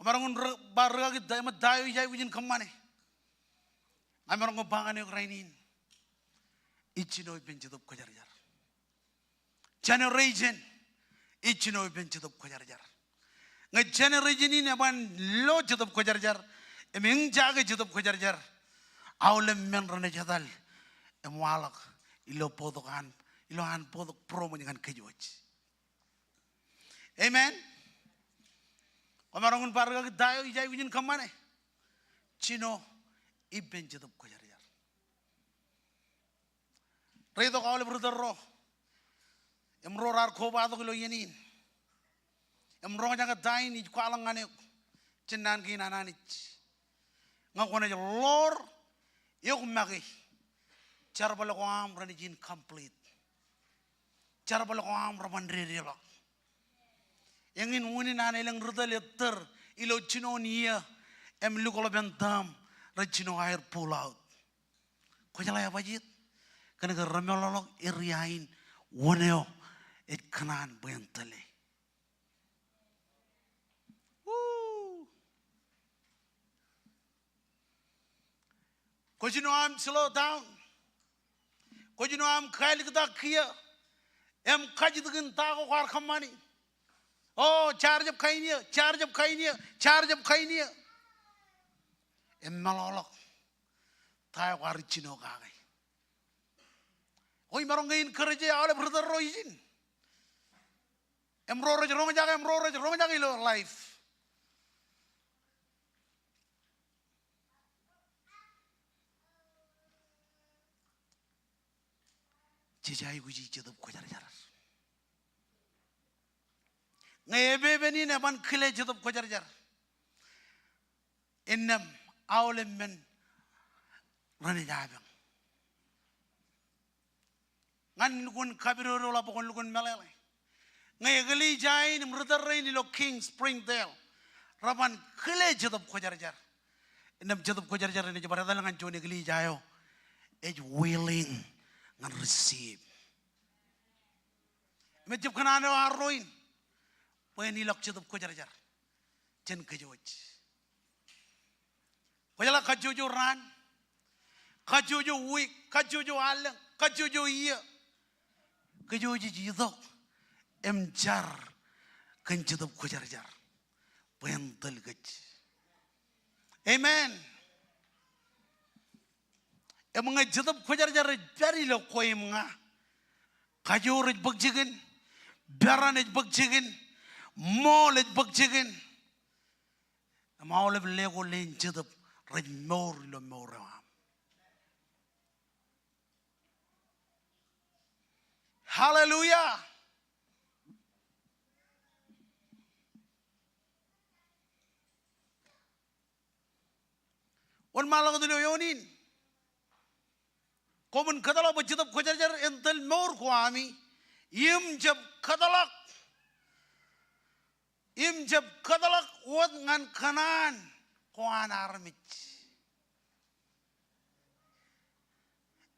Kwōmaroñ in ri-, ba rūkaki ta, eṃōj ta eo ij aikuj in kōṃṃane. Ña imaroñ ke ba ñan eok rainin, ij jino ippān Jetōb Kwōjarjar. Generation, ij jino ippān Jetōb Kwōjarjar. Ñe generation in eban lo Jetōb Kwōjarjar im eñjake Jetōb Kwōjarjar, aolep men renaaj etal im waḷọk ilo bōktok an, ilo an bōktok būroṃōj ñan kōj wōj. Amen. Kwōmaroñ in ba rūkaki ta eo ij aikuj in kōṃṃane. Jino ippān Jetōb Kwōjarjar. Reitok aolep ri tōl ro im ro raar kobatok ilo iien in im roñjake ta in ij kwaḷọk ñan eok jān naan kein an Anij. Ñe kwōnaaj ḷoor eok make, jerbal ko aṃ renaaj incomplete. Jerbal ko aṃ reban dedeḷọk. Eñin unin an elōñ ri tōl ettōr ilo jinoin iiō im lukwōḷpen term, rej jino aer pull out. Kwōjeḷā bajjek? Kōnke remeḷọkḷọk area in wōn eo ej kōṇaan bwe en tōle. Woo! Kwōj jino aṃ slow down. Kwōj jino aṃ kaaliktaki kiiō im kajjitōkin ta ko kwaar kōṃṃani. O, jaar jab kain eō, jaar jab kain eō, jaar jab kain eō. Im meḷọkḷọk ta eo kwaar jino kake. Ekwe imaroñ ke encourage aolep ri tōl ro ijin im ro rej roñjake im ro rej roñjake ilo life. Jej aikuji Jetōb Kwōjarjar. Ñe epepen in eban kile Jetōb Kwōjarjar, innām aolep men renaaj apañ. Ñan lukkuun kapidodoḷọk bwe kwōn lukkuun meḷeḷe. Ñe eklejia in im ri tōl rein ilo King Springdale reban kile Jetōb Kwōjarjar, innām Jetōb Kwōjarjar enaaj bar etal ñan juon eklejia eo ej willing ñan receive. Im ejjab kōṇaan eo arro in bwe en ilọk Jetōb Kwōjarjar jān kōjwōj. Kwōjeḷā kajjojo raan, kajjojo wiik, kajjojo allōñ, kajjojo iiō, kōjwōj ej itok im jar kōn Jetōb Kwōjarjar bwe en tōl kōj. Amen. Im ñe Jetōb Kwōjarjar ej pād ilo kwe im ña, kajoor ej bōk jikin, peran ej bōk jikin, ṃool ej bōk jikin. Im aolep lekoleen Jetōb rej mour ilo mour eo aṃ. Hallelujah. Wōnṃaanḷọk ilo eoon in. Koṃwin kōtḷọk bwe Jetōb Kwōjarjar en tōl mour ko ami im jab kōtḷọk, im jab kōtḷọk wōt ñan kōṇaan ko an armej.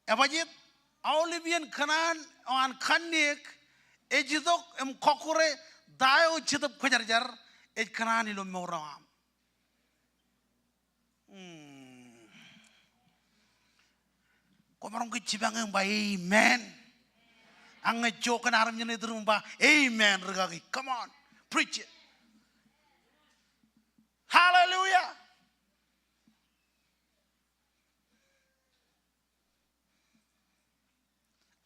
Ebajeet? Aolep iien kōṇaan eo an kanniōk ej itok im kọkkure ta eo Jetōb Kwōjarjar ej kōṇaan ilo mour eo aṃ. Hmm. Kwōmaroñ ke jipañ im ba amen? Ak ñe jook kōn armej ṇe iturūṃ ba amen rikaki. Come on, preach it. Hallelujah.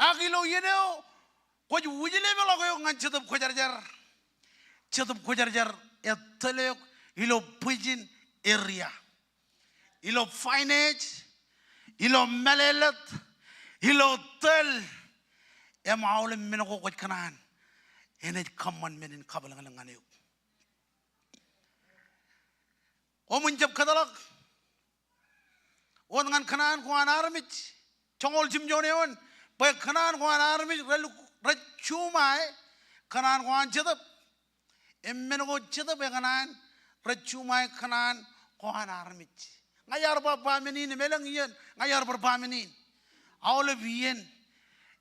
Ak ilo iien eo kwōj wūjlepḷọk eok ñan Jetōb Kwōjarjar, Jetōb Kwōjarjar ej tōl eok ilo bwijin area, ilo finance, ilo mālōtlōt, ilo tōl, im aolep men ko kwōj kōṇaan, enaaj kōṃṃan men in kabwilōñlōñ ñan eok. Koṃwin jab kōtḷọk wōt ñan kōṇaan ko an armej. Joñoul jimjuon eoon, bwe kōṇaan ko an armej rej, rej juṃae kōṇaan ko an Jetōb. Im men ko Jetōb ekōṇaan, rej juṃae kōṇaan ko an armej. Ña iar ba ba men in im elōñ iien ña iar bar ba men in. Aolep iien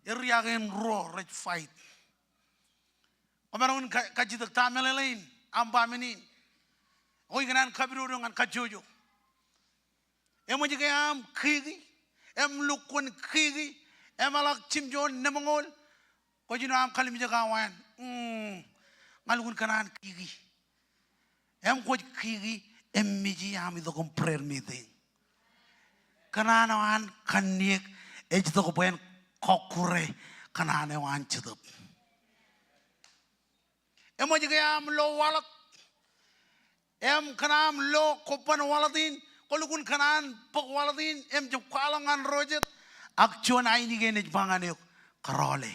area kein ruo rej fight. Kwōmaroñ in ka-, kajjitōk ta meḷeḷein aṃ ba men in. Ekwe ikōṇaan kapidodo ñan kajjojo. Eṃōj ke aṃ kiki im lukkuun kiki im eḷak jimjuon nemeñoul, kwōj jino aṃ kalimjek awa en. Mm, ña lukkuun kōṇaan kiki. Im kwōj kiki im miji aṃ itok im prayer meeting. Kōṇaan eo an kanniōk ej itok bwe en kọkkure kōṇaan eo an Jetōb. Eṃōj ke aṃ lo wallet im kōn aṃ lo kobban wallet in, kwō lukkuun kōṇaan bōk wallet in im jab kwaḷọk ñan ro jet, ak juon ainikien ej ba ñan eok, kōrọọle.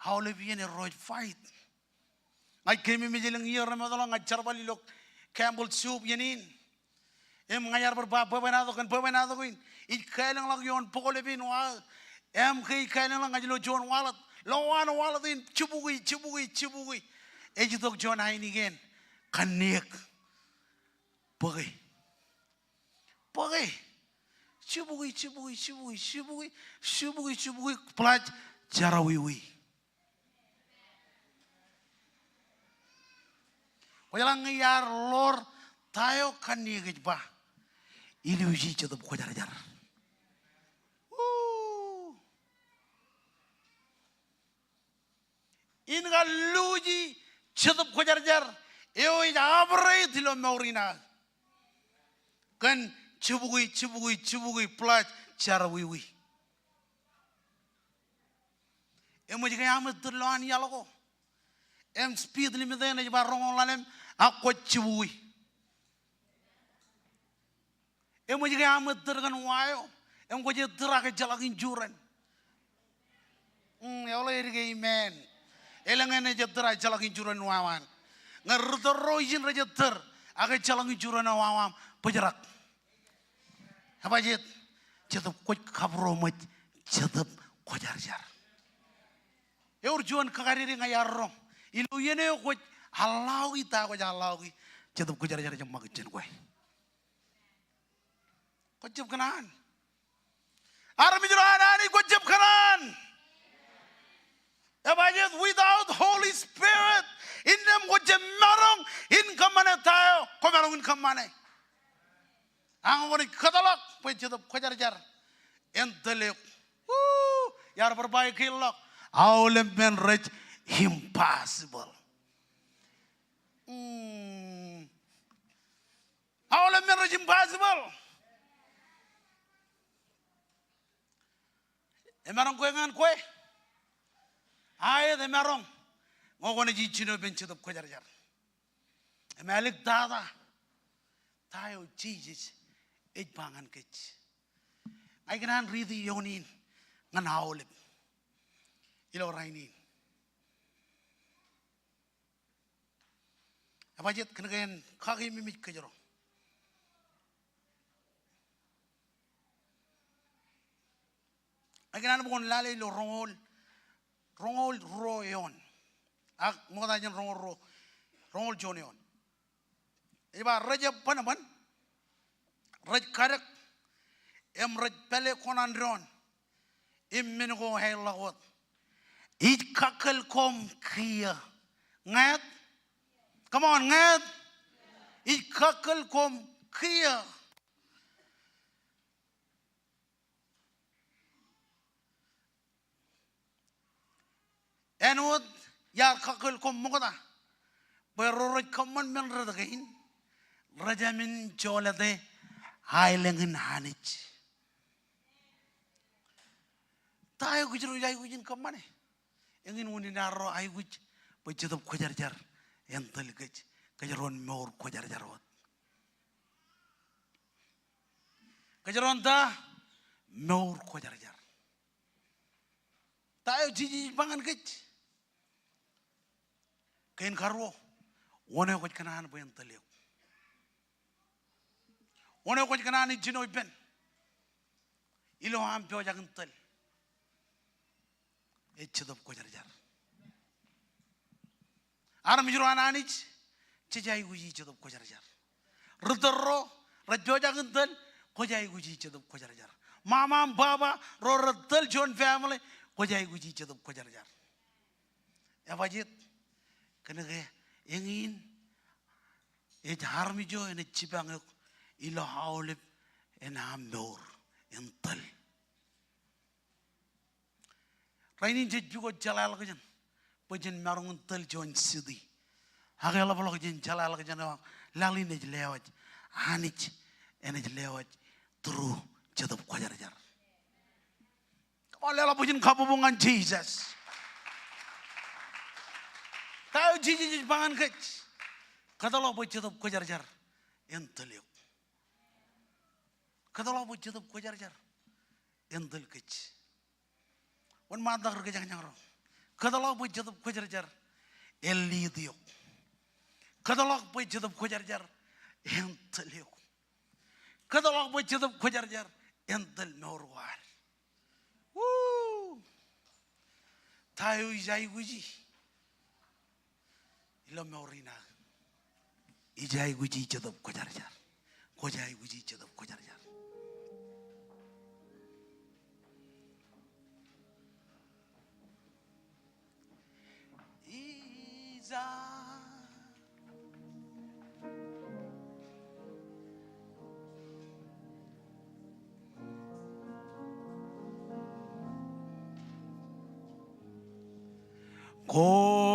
Aolep iien erro ej fight. Ña ij keememej elōñ iiō remootḷọk ña ij jerbal ilo Campbell Soup iien in. Im ña iar bar ba bwebwenato kōn bwebwenato kein. Ij kālōñḷọk ioon bōklep in wa. Im ke ij kālōñḷọk ña ij lo juon wallet. Lo an wallet in, jibukwi, jibukwi, jibukwi. Ej itok juon ainikien kanniōk. Bōke. Bōke. Jibukwi, jibukwi, jibukwi, jibukwi, jibukwi, jibukwi, bōḷaaj jerọwiwi. Kwōjeḷā ñe iar ḷoor ta eo kanniōk ej ba, ilju ej Jetōb Kwōjarjar. Woo. in kar luuji Jetōb Kwōjarjar eo ej operate ilo mour in aō kōn jibukwi, jibukwi, jibukwi, plus jerọwiwi. Eṃōj ke aṃ ettōr lowaan iaḷ ko im speed limit eṇ ej ba roñoul ḷalem ak kwōj jibukwi? Eṃōj ke aṃ ettōr kōn wa eo im kwōj ettōr ak ejjeḷọk insurance? Mm, eḷap ej ke amen. Elōñ eṇ ej ettōr ak ejjeḷọk insurance wāween. Ñe ri tōl ro ijin rej ettōr ak ejjeḷọk insurance wāween, bōjrak. Ebajeet? Jetōb kwōj kabūroṃōj Jetōb Kwōjarjar. Ewōr juon kakadede ña iar roñ. Ilo iien eo kwōj allow-i ta kwōj allow-i, Jetōb Kwōjarjar ej ṃakūt jān kwe. Kwōj jab kōṇaan. Armej ro an Anij, kwōj jab kōṇaan. Ebajeet? Without Holy Spirit, innām kwōj jab maroñ in kōṃṃane ta eo kwō maroñ in kōṃṃane. Ak kwōnaaj kōtḷọk bwe Jetōb Kwōjarjar en tōl eok. Woo! Iar bar ba ekkejel ḷọk, aolep men rej impossible. Mm. Aolep men rej impossible. Emaroñ kwe ñan kwe? Aet, emaroñ. Ñe kwōnaaj ijjino ippān Jetōb Kwōjarjar im āliktata ta eo Jisōs ej ba ñan kōj. Ña ikōṇaan riiti eoon in ñan aolep ilo rainin. Ebajeet? Kōnke en kakememej kōjro. Ña ikōṇaan bwe kwōn lale ilo roñoul, roñoul ruo eoon. Ak ṃokta jān roñoul ruo, roñoul juon eoon. Ej ba, rej ebbōnbōn, rej kadek, im rej pāle kōṇaan doon, im men ko eḷḷọk wōt. Ij kakkōl koṃ kiiō. Ñāāt? Come on, ñāāt? Ij kakkōl koṃ kiiō. Āinwōt iar kakkōl koṃ ṃokta, bwe ro rej kōṃṃan men rot kein rej amen jolōte aelōñ in Anij. Ta eo kōjro ej aikuj in kōṃṃane? Eñin unin arro aikuj bwe Jetōb Kwōjarjar en tōl kōj, kōjro en mour kwōjarjar wōt. Kōjro en ta? Mour kwōjarjar. Ta eo Jisōs ej ba ñan kōj? Kein karuo, wōn eo kwōj kōṇaan bwe en tōl eok? Wōn eo kwōj kōṇaan ijjino ippān ilo aṃ pojak in tōl? Ej Jetōb Kwōjarjar. Armej ro an Anij, jej aikuji Jetōb Kwōjarjar. Ri tōl ro rej pojak in tōl, kwōj aikuji Jetōb Kwōjarjar. Ṃaṃa im baba ro rej tōl juon family, kwōj aikuji Jetōb Kwōjarjar. Ebajeet? Kōnke eñin ej armej eo enaaj jipañ eok ilo aolep enaaj mour en tōl. Rainin jej pukot jeḷāḷọkjeṇ bwe jen maroñ in tōl juon city. Ak eḷapḷọk jān jeḷāḷọkjeṇ eo, laḷ in ej lewōj, Anij enaaj lewōj through Jetōb Kwōjarjar. Come on, leḷọk bwijin kabbokbok ñan Jisōs. Ta eo Jisōs ej ba ñan kōj? Kōtḷọk bwe Jetōb Kwōjarjar en tōl eok. Kōtḷọk bwe Jetōb Kwōjarjar en tōl kōj. Wōnṃaantak ri kōjañjañ ro. Kōtḷọk bwe Jetōb Kwōjarjar en lead eok. Kōtḷọk bwe Jetōb Kwōjarjar en tōl eok. Kōtḷọk bwe Jetōb Kwōjarjar en tōl mour ko ad. Woo! Ta eo ij aikuji ilo mour in aō? Ij aikuji Jetōb Kwōjarjar. Kwōj aikuji Jetōb Kwōjarjar. Ija. Ko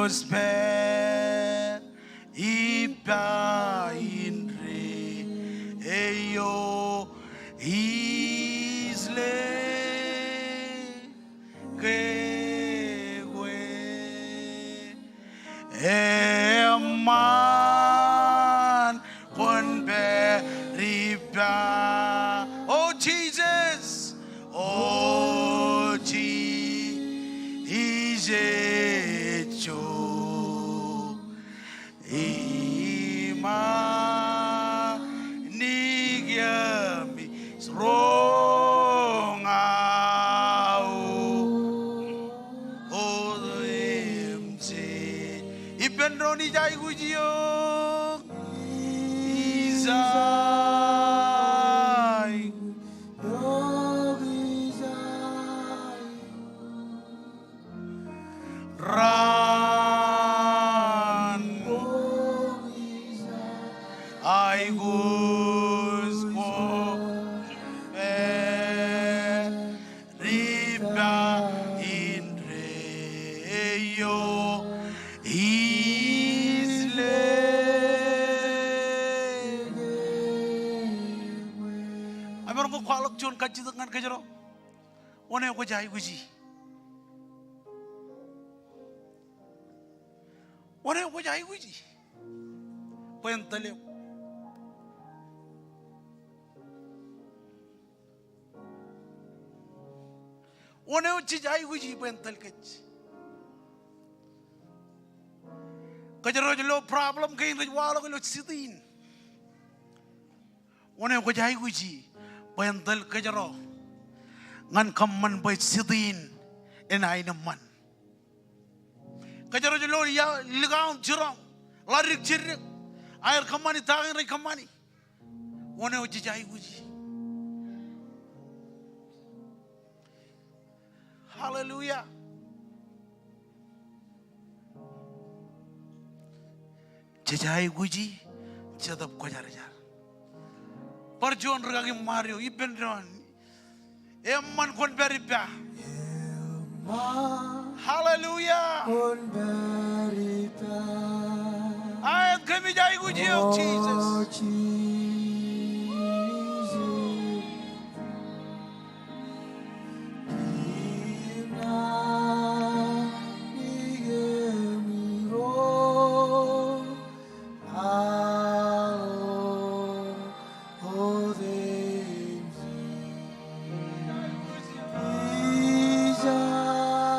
Kwōj pād ippa indeeo ij lōñ kōkwe. Eṃṃan kwōn pād ippa. O Jisōs, O Jisōs, ejjo iṃaan ikiōmij roñ aō otemjej. Ippān doon, ij aikuj eok. Ij aikuj eok. Raan aikuj kwōn pād ippa indeeo ij lōñ kōkwe. Emaroñ ke kwaḷọk juon kajjitōk ñan kōjro. Wōn eo kwōj aikuji? Wōn eo kwōj aikuji bwe en tōl eok? Wōn eo jej aikuji bwe en tōl kōj? Kōjro ej lo problem kein rej waḷọk ilo city in. Wōn eo kwōj aikuji bwe en tōl kōjro ñan kōṃṃan bwe city in en aenōṃṃan? Kōjro ej lo ia likaun jiroñ, ḷadik jidik, aer kōṃṃani ta kein rej kōṃṃani. Wōn eo jej aikuji? Hallelujah. Jej aikuji Jetōb Kwōjarjar. Bar juon rikaki ṃad eo ippān doon. Eṃṃan kwōn pād ippa. Hallelujah. Aet, kōmij aikuj eok, Jisōs.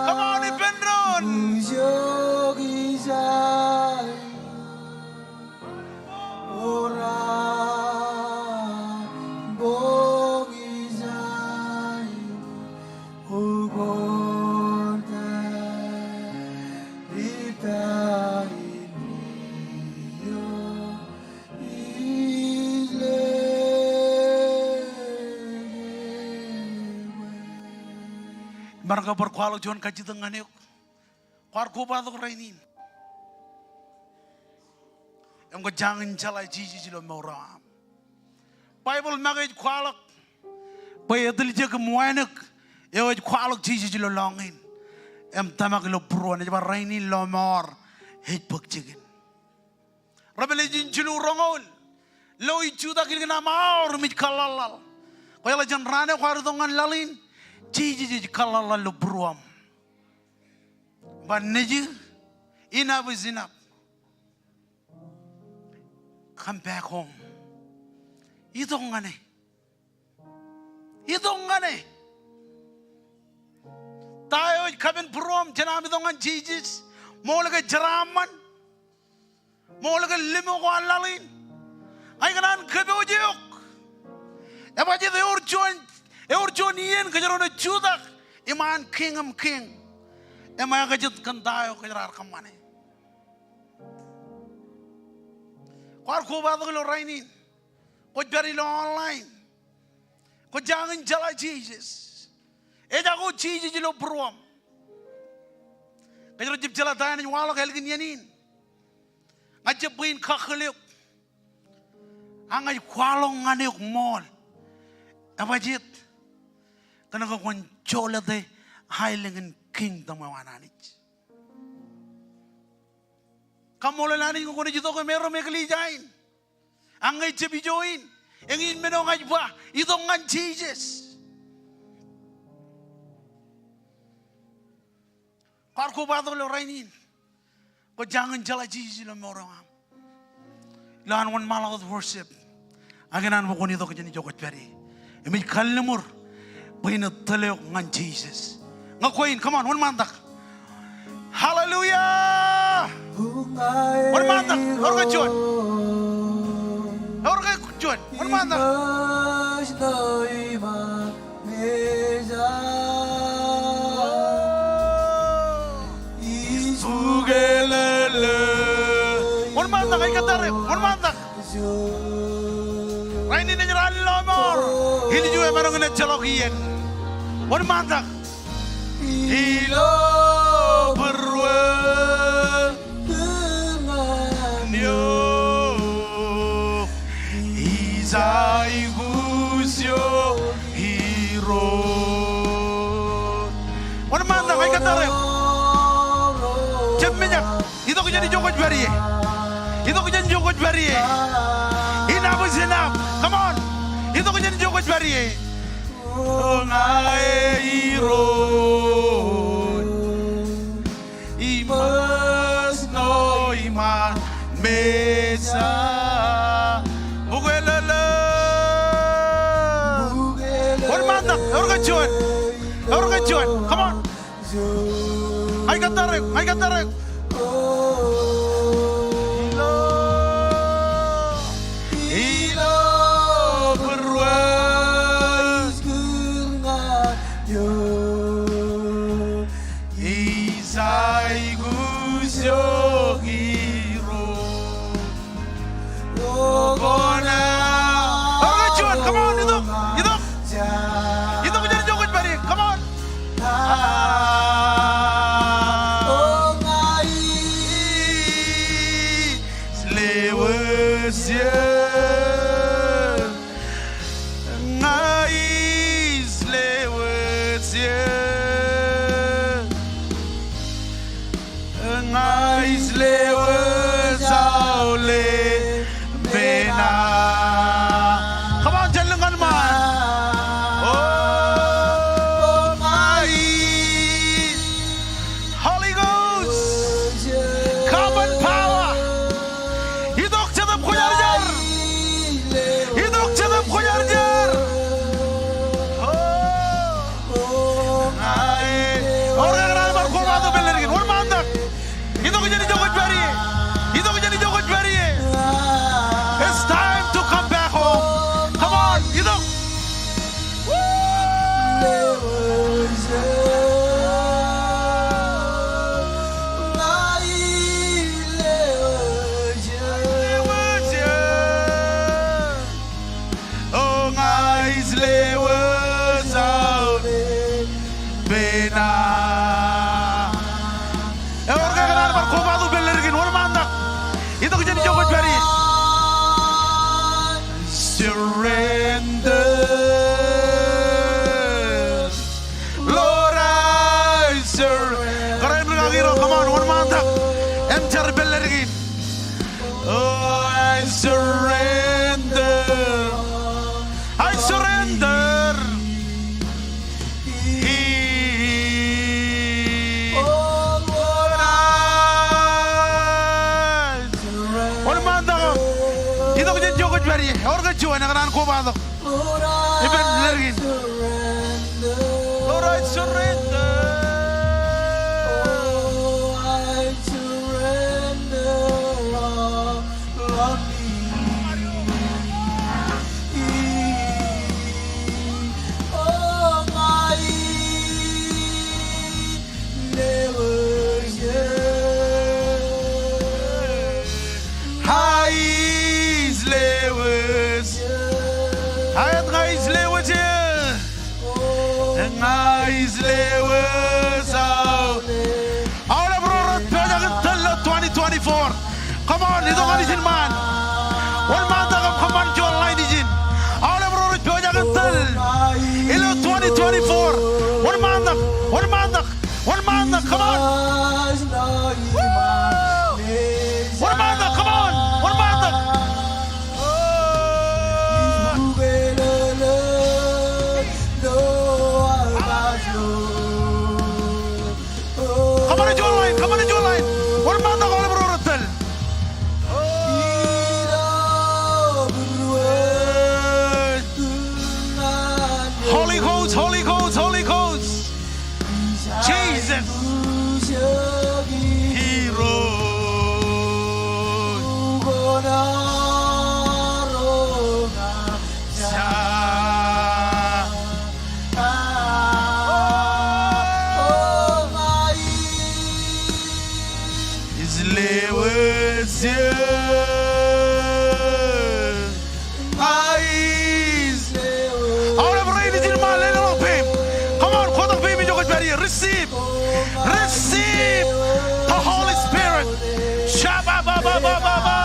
Come on, ippān doon. Imaroñ ke bar kwaḷọk juon kajjitōk ñan eok. Kwaar kobatok rainin im kwō jañin jeḷā Jisōs ilo mour eo aṃ. Baibōḷ make ej kwaḷọk bwe etiljek im wānōk eo ej kwaḷọk Jisōs ilo lọñiin im tōmak ilo būruon, ej ba rainin lọmọọr ej bōk jikin. Revelation jilu roñoul, lo ij jutak ilikin aṃ aor im ij kōḷḷaḷḷaḷ. Kwōjeḷā jān raan eo kwaar itok ñan laḷ in, Jisōs ej kōḷḷaḷḷaḷ ilo būruōṃ. Ba nejū, enough is enough. Come back home. Itok ñan e. Itok ñan e. Ta eo ej kapen būruōṃ jān aṃ itok ñan Jisōs? Ṃool ke jeraaṃṃan? Ṃool ke limo ko an laḷ in? Ña ikōṇaan kōpooj eok. Ebajjeet, ewōr juon, ewōr juon iien kōjro naaj jutak iṃaan Kiiñ in kiiñ im ekajet kōn ta eo kōjro ar kōṃṃane. Kwaar kobatok ilo rainin. Kwōj pād ilo online. Kwō jañin jeḷā Jisōs. Ejako Jisōs ilo būruōṃ. Kōjro jab jeḷā ta eṇ ej waḷọk ālikin iien in. Ña jab bwe in kakkōl eok. A ña ij kwaḷọk ñan eok ṃool. Ebajjeet, kōnke kwōn jolōte aelōñ in kingdom eo an Anij. Kaṃṃoolol Anij ñe kwōnaaj itok im erom eklejia in. Ak ñe ejjab ijo in, eñin men eo ña ij ba, itok ñan Jisōs. Kwaar kobatok ilo rainin. Kwō jañin jeḷā Jisōs ilo mour eo aṃ. Ilo an wōnṃaanḷọk wōt worship. Ak kōn an bwe kwōn itok jān ijo kwōj pād ie. Im ij kalliṃur bwe in tōl eok ñan Jisōs. Ñe kwe in, come on, wōnṃaantak. Hallelujah! Wōnṃaantak, eor ke juon. Eor ke juon, wōnṃaantak. Wōnṃaantak, ij kōttar eok, wōnṃaantak. Rainin ej raan lọmọọr. Ilju emaroñ in ejjeḷọk iien. Wōnṃaantak. Ilo būruō ñan eok, ij aikuj eok Irooj. Wōnṃaantak, ij kōttar eok. Jab mijak. Itok jān ijo kwōj pād ie. Itok jān ijo kwōj pād ie. Enough is enough. Come on. Itok jān ijo kwōj pād ie. O ña e Irooj, iṃōsṇo iṃaan Mejja. Bukwelōlō. Wōnṃaantak, eor ke juon. Eor ke juon. Come on. Ña ij kōttar eok, ña ij kōttar eok. Ilo, ilo būruō, ij aikuj eok Irooj. Eor ke juon, come on, itok, itok. Itok jān ijo kwōj pād ie, come on. Ña ij lewōj eō. Ña ij lewōj eō. Ña ij lewōj aolep men aō. Come on, jen lōñ ñan ṃaan. O, ña ij. Holy Ghost, come and power. Itok Jetōb Kwōjarjar. Itok Jetōb Kwōjarjar. O. Eor ke kōṇaan bar kobatok pād ḷọk in. Wōnṃaantak. Itok jān ijo kwōj pād ie. Itok jān ijo kwōj pād ie. It's time to come back home. Come on, itok. Woo! O ña ij lewōj aolep men aō. Eor ke kōṇaan bar kobatok pād ḷọk in, wōnṃaantak. Itok jān ijo kwōj pād ie. Surrender. Lord, I surrender. Kōrā in rikaki ro, come on, wōnṃaantak. Im jar pād ḷọk in. Oh, I surrender. I surrender. Oh, Lord, I surrender. Wōnṃaantak. Itok jān ijo kwōj pād ie. Eor ke juon ekōṇaan kobatok. Ippān ḷọk in. Lord, I surrender. Oh, I surrender all of me. Oh, ña ij lewōj eō. Ña ij lewōj eō. Aet, ña ij lewōj eō. Ña ij lewōj eō. Aolep ro rej pojak in tōl ilo twenty twenty-four. Come on, itok ñan ijin ṃaan. Wōnṃaantak im kōṃṃan juon line ijin. Aolep ro rej pojak in tōl ilo twenty twenty-four. Wōnṃaantak, wōnṃaantak, wōnṃaantak, come on. Woo! Receive, receive the Holy Spirit. Shabba-ba-ba-ba-ba-ba.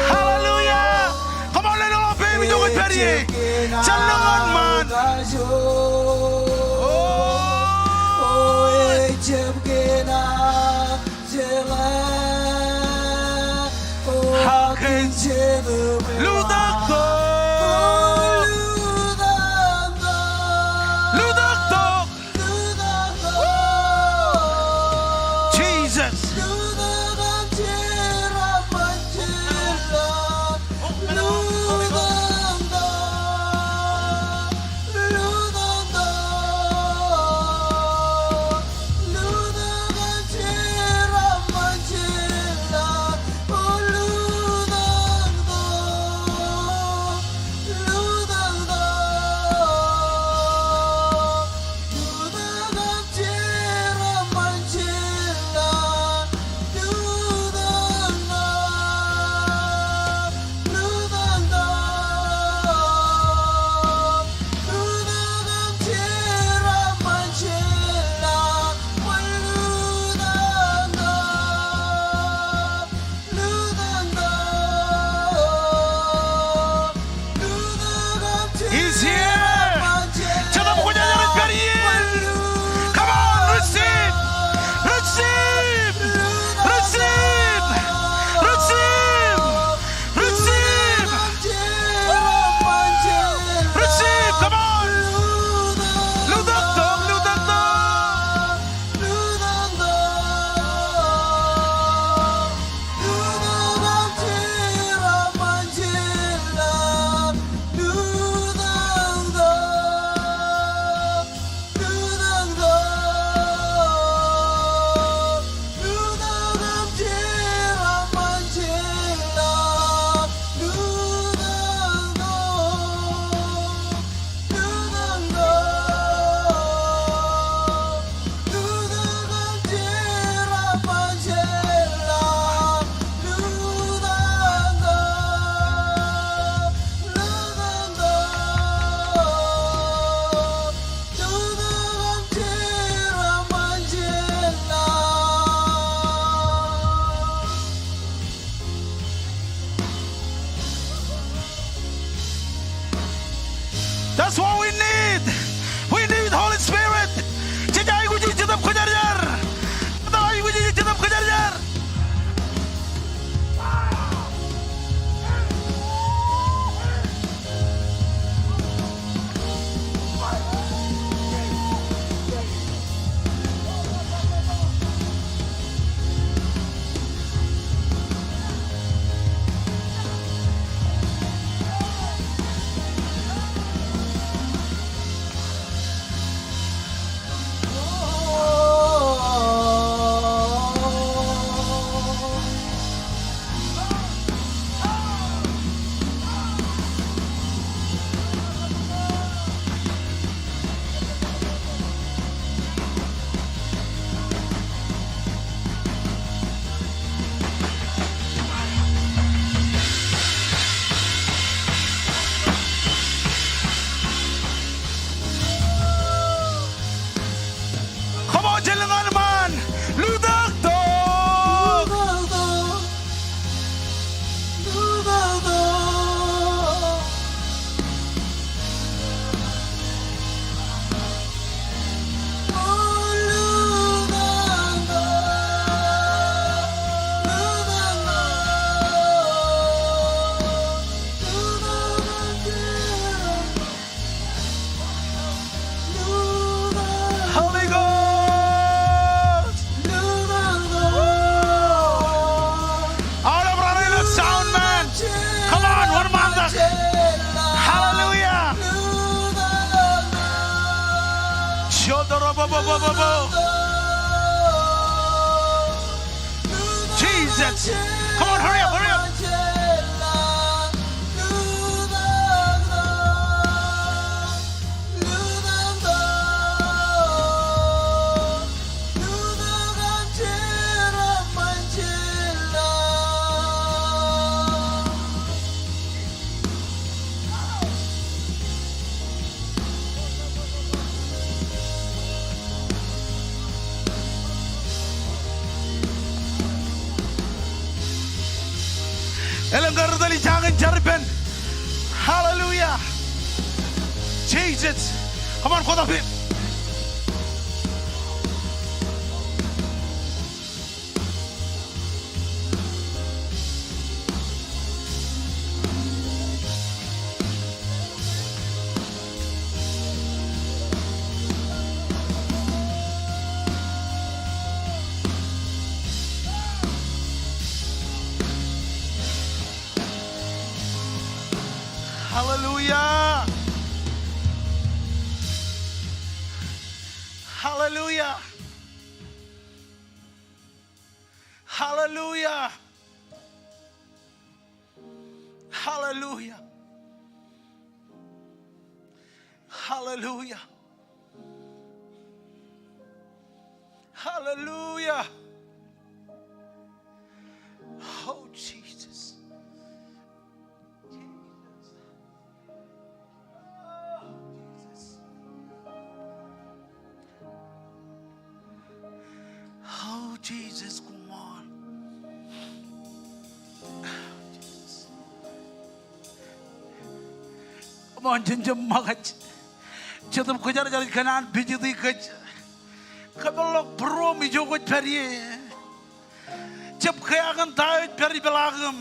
Hallelujah. Come on, lelōñḷọk peiṃ ijo kwōj pād ie. Jen lōñ ṃaan. Oh. Lutōktok. Lutōktok. Jesus. He's here. Come on, receive, receive, receive, receive, receive, receive. Come on. Lutōktok, lutōktok. That's Bo, bo, bo, bo. Jesus. Come on, hurry up, hurry up. Elōñ kar tōl ij jañin jar ippān. Hallelujah. Jesus. Come on, kwōj tōpar. Hallelujah. Hallelujah. Hallelujah. Hallelujah. Hallelujah. Hallelujah. Oh, Jesus. Jesus. Oh, Jesus. Oh, Jesus, koṃṃool. Oh, Jesus. Koṃṃool, jen jab ṃōkaj. Jetōb Kwōjarjar ej kōṇaan pijiti kōj. Kōpeḷḷọk būruōm ijo kwōj pād ie. Jab kea kōn ta eo ej pād ipeḷaakiṃ.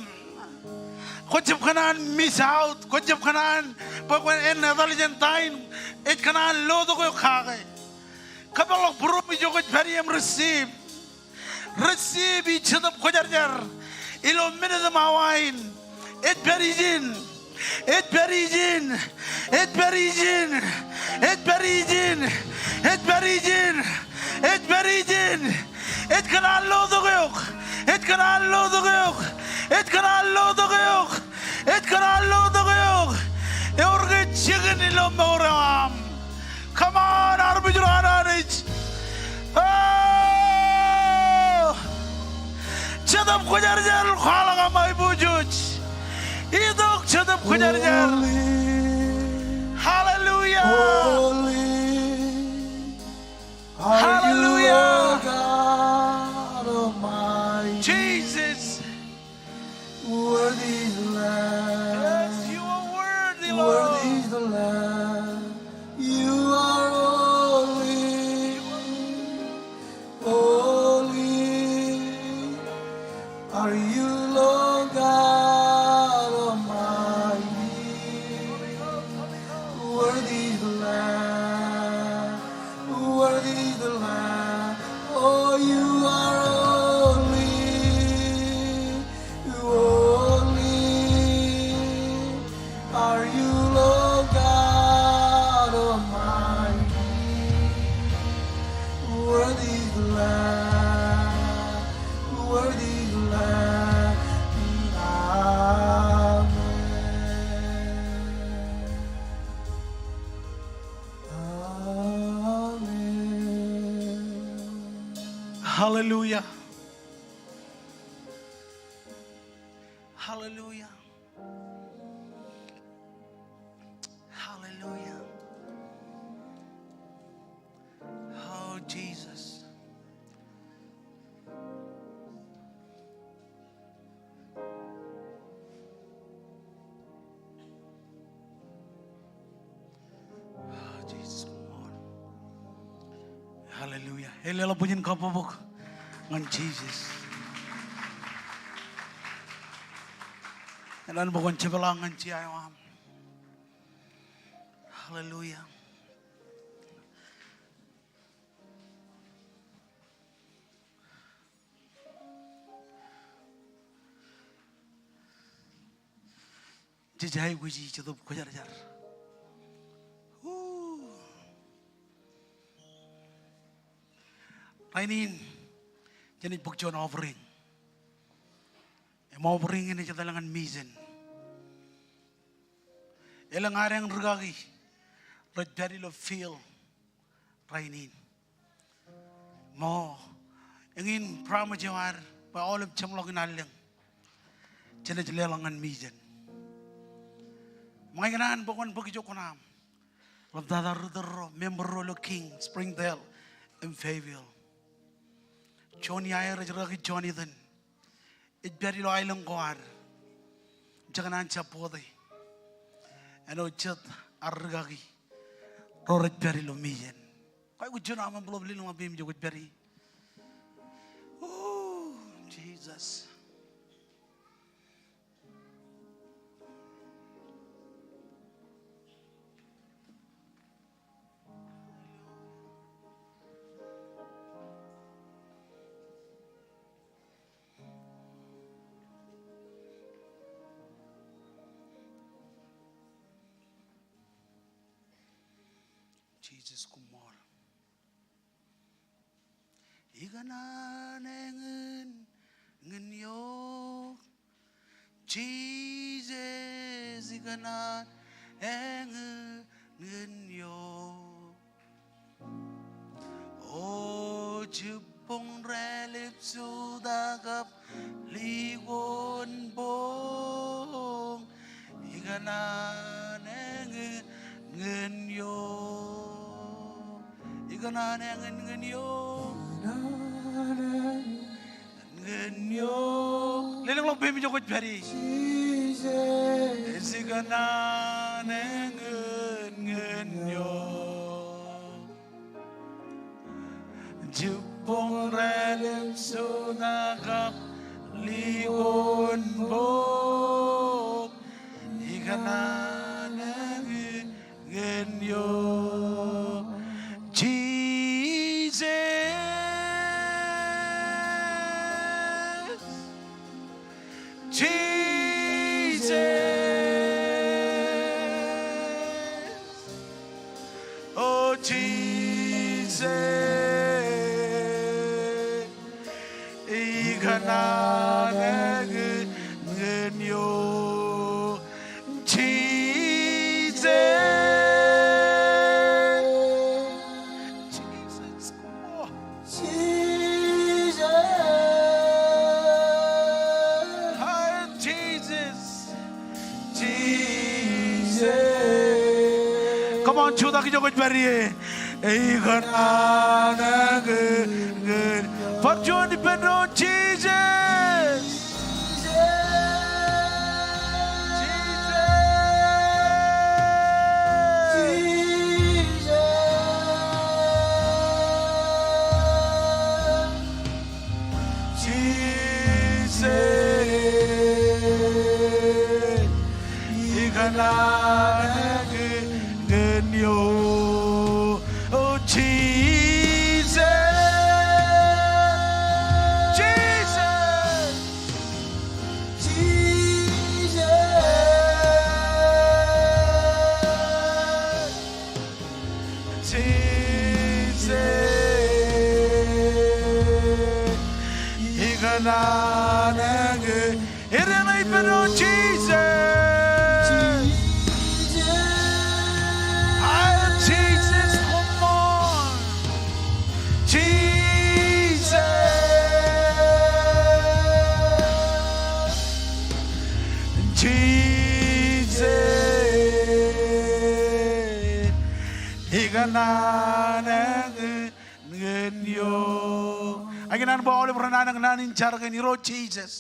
Kwō jab kōṇaan miss out. Kwō jab kōṇaan bwe kwōn en etal jān ta in ej kōṇaan lotok eok kake. Kōpeḷḷọk būruōm ijo kwōj pād ie im receive. Receive ij Jetōb Kwōjarjar ilo minit im awa in. Ej pād ijin. Ej pād ijin. Ej pād ijin. Ej pād ijin. Ej pād ijin. Ej pād ijin. Ej kōṇaan lotok eok. Ej kōṇaan lotok eok. Ej kōṇaan lotok eok. Ej kōṇaan lotok eok. Ewōr ke jikin ilo mour eo aṃ? Come on, armej ro an Anij. Oh! Jetōb Kwōjarjar, kwaḷọk aṃ aiboojoj. Itok Jetōb Kwōjarjar. Holy, hallelujah. Holy are you, hallelujah, Lord God Almighty. Jesus. Worthy is the Lamb. Yes, you are worthy, Lord. Worthy is the Lamb. You are holy. Holy are you, Lord God Almighty. Worthy is the Lamb. Worthy is the Lamb. Oh, you are holy. Holy are you, Lord God Almighty. Worthy is the Lamb. Worthy is the Lamb. Amen. Amen. Hallelujah. Hallelujah. Hallelujah. Oh, Jesus. Oh, Jesus, Lord. Hallelujah. Ej leḷọk bwijin kabbokbok ñan Jesus. Eḷaññe bwe kwōn jepḷaak ñan jea eo aṃ. Hallelujah. Jej aikuji Jetōb Kwōjarjar. Ooh. Rainin, jenaaj bōk juon offering. Im offering in ej etal ñan mission. Elōñ ad eñ rūkaki rej pād ilo field rainin. Ṃool, eñin promise eo ad bwe aolep jeṃḷọkin allōñ jenaaj leḷọk ñan mission. Im ña ikōṇaan bwe kwōn bōk ijo kuṇaaṃ. Ḷaptata ri tōl ro, member ro ilo King, Springdale, im Fayetteville. Juon iaer ej rūkaki Jonathan. Ej pād ilo aelōñ ko ad. Im jekōṇaan jab bōktok āinwōt jet ad rūkaki ro rej pād ilo mission. Kwōj juon aṃ envelope, lelōñḷọk peiṃ ijo kwōj pād ie. Ooh, Jesus. Jesus, koṃṃool. Ikōṇaan eñin ñan eok. Jesus, ikōṇaan eñin ñan eok. O jibboñ rālep, jota kab likoon boñ. Ikōṇaan eñin ñan eok. Ikōṇaan eñin ñan eok. Ñan eok. Lelōñḷọk peiṃ ijo kwōj pād ie. Ikōṇaan eñin ñan eok. Jibboñ rālep, jota kab likoon boñ. Ikōṇaan eñin ñan eok. Jesus. Jesus. O Jesus, ikōṇaan eñin ñan eok. Jesus. Jesus. Jesus. Hi, Jesus. Jesus. Come on, jutak ijo kwōj pād ie. Ikōṇaan eñin. Bar juon ippān doon, Jesus. Ikōṇaan eñin ñan eok. O Jesus. Jesus. Jesus. Jesus. Ikōṇaan eñin. Ere ṇe ippān doon, Jesus. Ai, Jesus, koṃṃool. Jesus. Jesus. Ikōṇaan eñin ñan eok. Ak ikōṇaan bwe aolep ren anōk naan in jar kōn Irooj Jesus.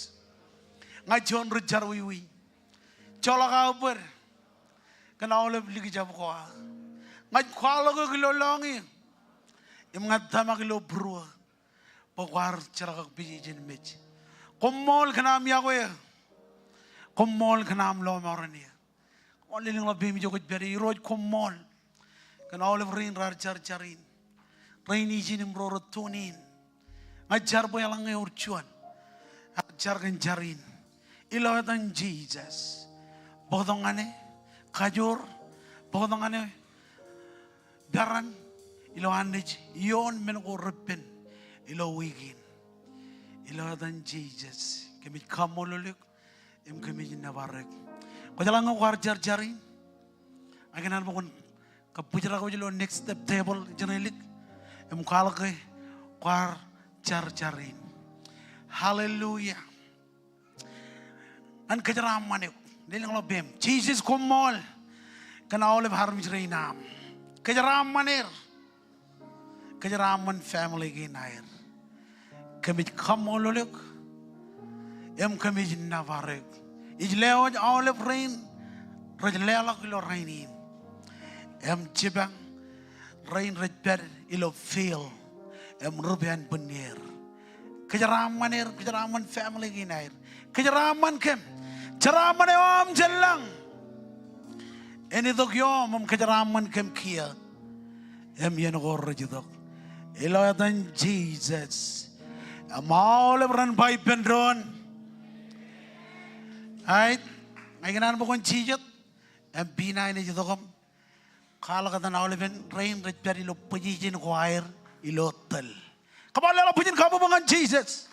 Ña juon ri jerọwiwi. Joḷọk aō bōd kōn aolep likjab ko aō. Ña ij kwaḷọk eok ilo lọñiō im ña ij tōmak ilo būruō bwe kwaar jerkakpeje ijin mej. Koṃṃool kōn aṃ iọkwe eō. Koṃṃool kōn aṃ lọmọọren eō. Koṃṃool, lelōñḷọk peiṃ ijo kwōj pād ie. Irooj, koṃṃool kōn aolep rein raar jar jar in, rein ijin im ro rej tune in. Ña ij jar bwe eḷaññe ewōr juon ear jar kōn jar in ilo etan Jesus, bōktok ñan e kajoor, bōktok ñan e peran ilo Anij ioon men ko repen ilo wiik in. Ilo etan Jisōs, kōmij kaṃṃoolol eok, im kōmij nōbar eok. Kwōjeḷā ñe kwaar jar jar in, ikōṇaan bwe kwōn kab bwijrak wōj ilo Next Step table, ijin ālik, im kwaḷọk ke kwaar jar jar in. Hallelujah. Ñan kōjeraaṃṃan eok, lelōñḷọk peiṃ. Jisōs koṃṃool kōn aolep armej rein aṃ. Kōjeraaṃṃan er. Kōjeraaṃṃan family kein aer. Kōmij kaṃṃoolol eok im kōmij nōbar eok. Ij lewōj aolep rein rej leḷọk ilo rainin im jipañ rein rej pād ilo field im ri pānbwinnāer. Kōjeraaṃṃan er, kōjeraaṃṃan family kein aer. Kōjeraaṃṃan kōm. Jeraaṃṃan eo aṃ jān lañ en itok iom im kōjeraaṃṃan kōm kiiō im iien ko rej itok. Ilo etan Jisōs. Im aolep ren ba ippān doon, āinwōt ña ikōṇaan bwe kwōn jijet im P nine ej itok im kwaḷọk etan aolepen rein rej pād ilo position ko aer ilo tōl. Come on, leḷọk bwijin kabbokbok ñan Jisōs.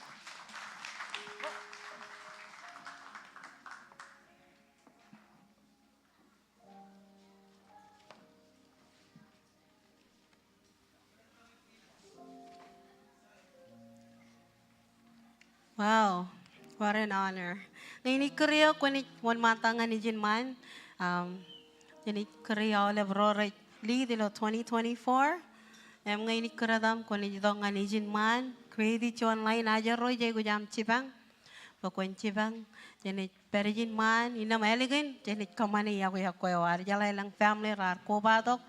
Wow, what an honor. Ñe in ij kūr eok kwōnaaj wōnṃaantak ñan ijin ṃaan. Um, jenaaj kūr aolep ro rej lead ilo twenty twenty-four. Im ñe in ij kūr etaṃ kwōnaaj itok ñan ijin ṃaan. Kwe ej juon ḷain ajri ro ij aikuj aṃ jipañ. Bwe kwōn jipañ, jenaaj pād ijin ṃaan, innām ālikin jenaaj kōṃṃane iọkwe eo ad. Jeḷā elōñ family raar kobatok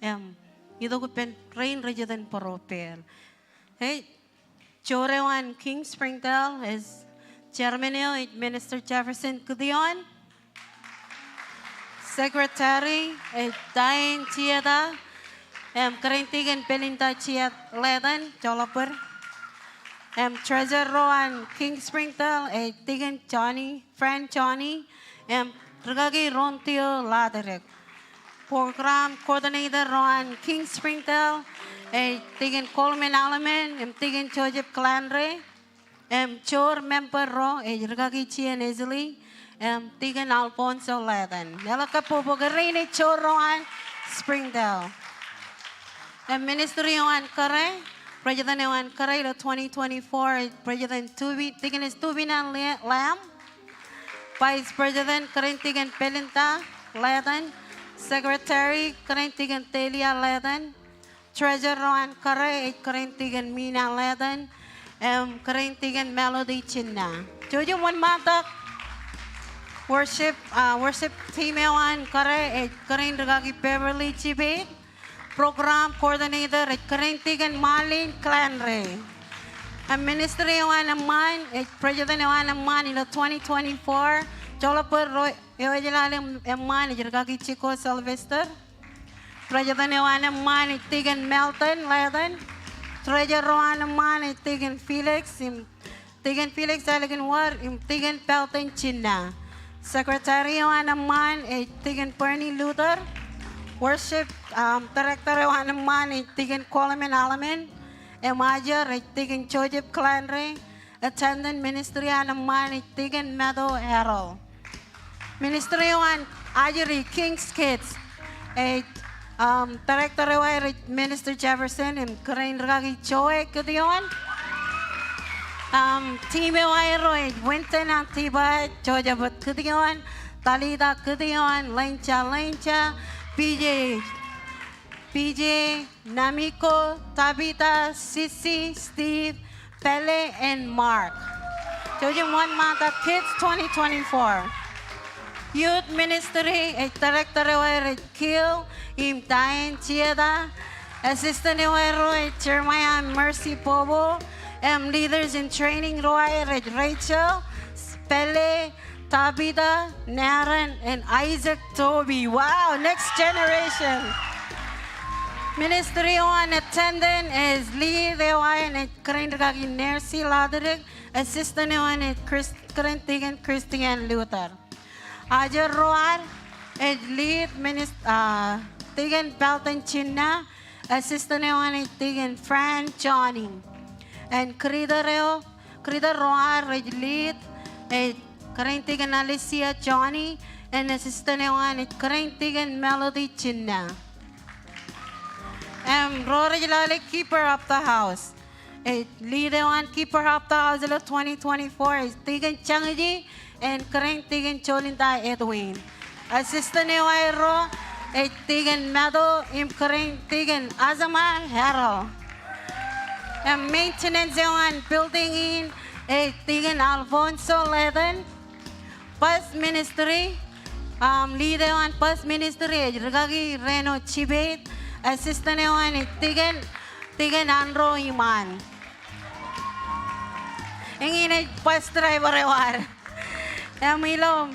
im itok ippān rein rej iten būruō peel. Hey, joor eo an King Springdale ej chairman eo ej Minister Jefferson Gideon. Secretary ej Diane Chieta, im kōrā in Deacon Belinda Chieta Letan, joḷọk bōd. Im treasurer ro an King Springdale ej Deacon Johnny, Frank Johnny, im rikaki Rontio Ladrik. Program coordinator ro an King Springdale ej Deacon Coleman Alaman, im Deacon Joseph Glandre. Im joor member ro ej rikaki Jean Esley im Deacon Alfonso Letan. Leḷọk kabbokbok ke rein ej joor ro an Springdale. Im ministry eo an kōrā, president eo an kōrā ilo twenty twenty-four ej President Tubi, Deaconess Tubina Le-, Lam. Vice President, kōrā in Deacon Belinda Letan. Secretary, kōrā in Deacon Delia Letan. Treasurer ro an kōrā ej kōrā in Deacon Mina Letan, im kōrā in Deacon Melody Chinna. Jouj im wōnṃaantak. Worship, ah, worship team eo an kōrā ej kōrā in rikaki Beverly Chibet. Program coordinator ej kōrā in Deacon Marlene Glandre. Im ministry eo an eṃṃaan ej president eo an eṃṃaan ilo twenty twenty-four. Joḷọk bōd ro eo ej lale eṃṃaan ej rikaki Chico Sylvester. President eo an eṃṃaan ej Deacon Melton Letan. Treasurer ro an eṃṃaan ej Deacon Felix, im Deacon Felix ālikin wōr, im Deacon Pelton Chinna. Secretary eo an eṃṃaan ej Deacon Bernie Luther. Worship, um, director eo an eṃṃaan ej Deacon Coleman Alaman. Im ajri ej Deacon Joseph Glandre. Attendant ministry an eṃṃaan ej Deacon Meadow Errol. Ministry eo an ajri King's Kids ej, um, director eo aer ej Minister Jefferson im kōrā in rikaki Joe Gideon. Um, team eo aer ro ej Winton Antiba, Joseph Gideon, Talita Gideon, Lenja Lenja, P J P J, Namiko, Tabitha, Sisi, Steve, Pele, and Mark. Jouj im wōnṃaantak Kids twenty twenty-four. Youth Ministry ej director eo aer ej Gil im Diane Chieta. Assistant eo aer ro ej Jeremiah and Mercy Bobo. Im leaders in training ro aer ej Rachel, Pele, Tabitha, Naren, and Isaac Toby. Wow, next generation. Ministry eo an attendant ej lead eo aer ej kōrā in rikaki Nancy Ladrik, assistant eo aer ej Chris-, kōrā in Deacon Christian Luther. Ajri ro ad ej lead minis-, ah, Deacon Pelton Chinna, assistant eo aer ej Deacon Fran Johnny. Im greeter eo, greeter ro ad rej lead, ej kōrā in Deacon Alicia Johnny, im assistant eo an ej kōrā in Deacon Melody Jinna. Im ro rej lale keeper of the house. Ej lead eo an keeper of the house ilo twenty twenty-four ej Deacon Changji, im kōrā in Deacon Jolinda Edwin. Assistant eo aerro ej Deacon Mado im kōrā in Deacon Azama Harold. Im maintenance eo an building in ej Deacon Alfonso Leten. Bus ministry, um, lead eo an bus ministry ej rikaki Reno Jibet. Assistant eo an ej Deacon, Deacon Andrew Iman. Eñin ej bus driver eo ad. Im ilo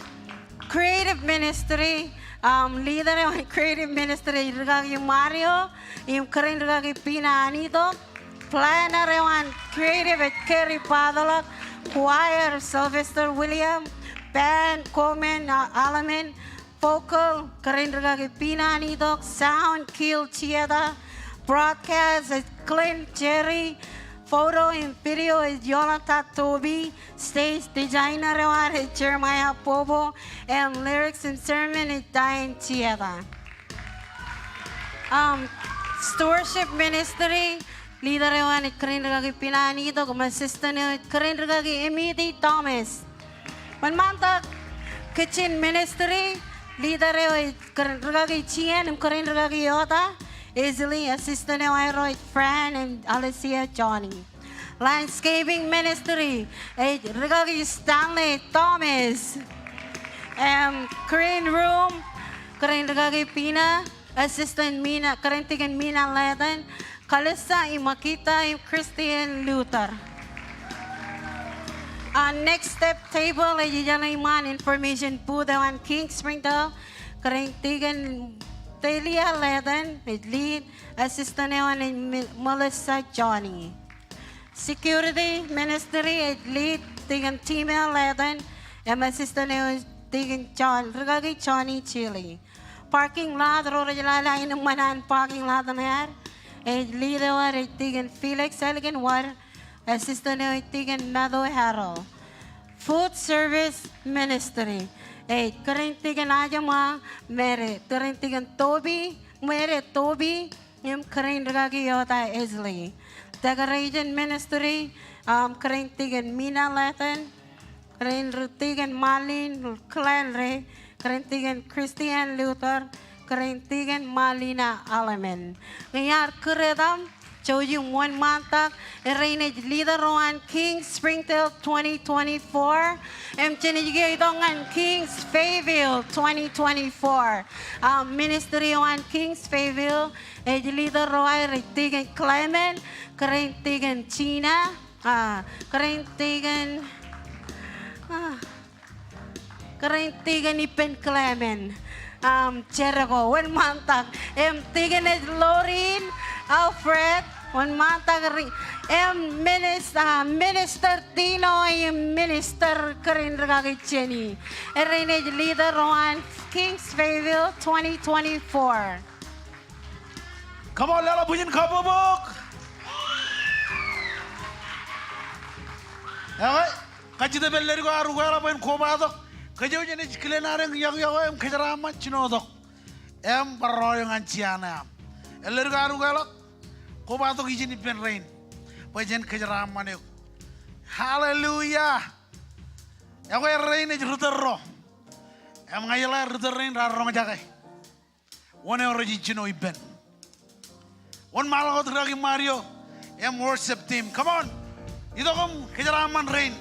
creative ministry, um, leader eo an creative ministry ej rikaki Mario, im kōrā in rikaki Pina Anito. Planner eo an creative ej Kerry Patolak. Choir Sylvester William. Band Komen, uh, Alamen. Vocal kōrā in rikaki Pina Anito. Sound Gil Chieta. Broadcast ej Clint Jerry. Photo and video ej Yolanda Toby. Stage designer eo ad ej Jeremiah Bobo. Im lyrics and sermon ej Diane Chieta. Um, stewardship ministry leader eo an ej kōrā in rikaki Pina Anito, im assistant eo ej kōrā in rikaki Emity Thomas. Wōnṃaantak kitchen ministry leader eo ej kōrā in rikaki Chien, im kōrā in rikaki Ota Isley, assistant eo aerro ej Fran im Alicia Johnny. Landscaping ministry ej rikaki Stanley Thomas. Im green room kōrā in rikaki Pina, assistant Mina, kōrā in Deacon Mina Leten, Kalisa im Akita im Christian Luther. Uh, next step table ej ijeḷā iṃaan information booth eo an King Springdale, kōrā in Deacon Delia Leten ej lead, assistant eo an ej Mi-, Melissa Johnny. Security ministry ej lead Deacon Timel Leten, im assistant eo ej Deacon John, rikaki Johnny Chili. Parking lot, ro rej lale aenōṃṃan an parking lot ṇe ad, ej lead eo ad ej Deacon Felix Elginwar, assistant eo ej Deacon Mado Harold. Food service ministry ej kōrā in Deacon Ajima Mere, kōrā in Deacon Toby Mere Toby, im kōrā in rikaki Ota Isley. Decoration ministry, um, kōrā in Deacon Mina Leten, kōrā in ri-, Deacon Marlin Glenn Ray, kōrā in Deacon Christian Luther, kōrā in Deacon Marlina Alamen. Ñe iar kūr etaṃ, jouj im wōnṃaantak, errein ej leader eo an King Springdale twenty twenty-four, im jenaaj kiiō itok ñan Kings Fayetteville twenty twenty-four. Ah, ministry eo an Kings Fayetteville, ej leader ro aer ej Deacon Clement, kōrā in Deacon Gina, ah, kōrā in Deacon, ah, kōrā in Deacon ippān Clement, um, Jericho, wōnṃaantak. Im Deacon ej Lorin Alfred, wōnṃaantak ri-, im minis-, ah, Minister Dino, im Minister kōrā in rikaki Jenny. Errein ej leader eo an Kings Fayetteville twenty twenty-four. Come on, leḷọk bwijin kabbokbok. Ekwe, kajjitōk ippān ledik eo ad ukeḷọk bwe en kobatok. Kōjwōj jenaaj kilen adeañ iọkiọkwe im kōjeraaṃṃan jinotok. Im bar rọọlḷọk ñan jiaṇe aṃ. Ledik eo ad ukeḷọk, kobatok ijin ippān rein bwe jen kōjeraaṃṃan eok. Hallelujah. Ekwe, rein ej ri tōl ro. Im ña ijeḷā ri tōl rein raar roñjake. Wōn eo rej jino ippān? Wōnṃaanḷọk wōt rikaki Mario im worship team. Come on. Itok im kōjeraaṃṃan rein.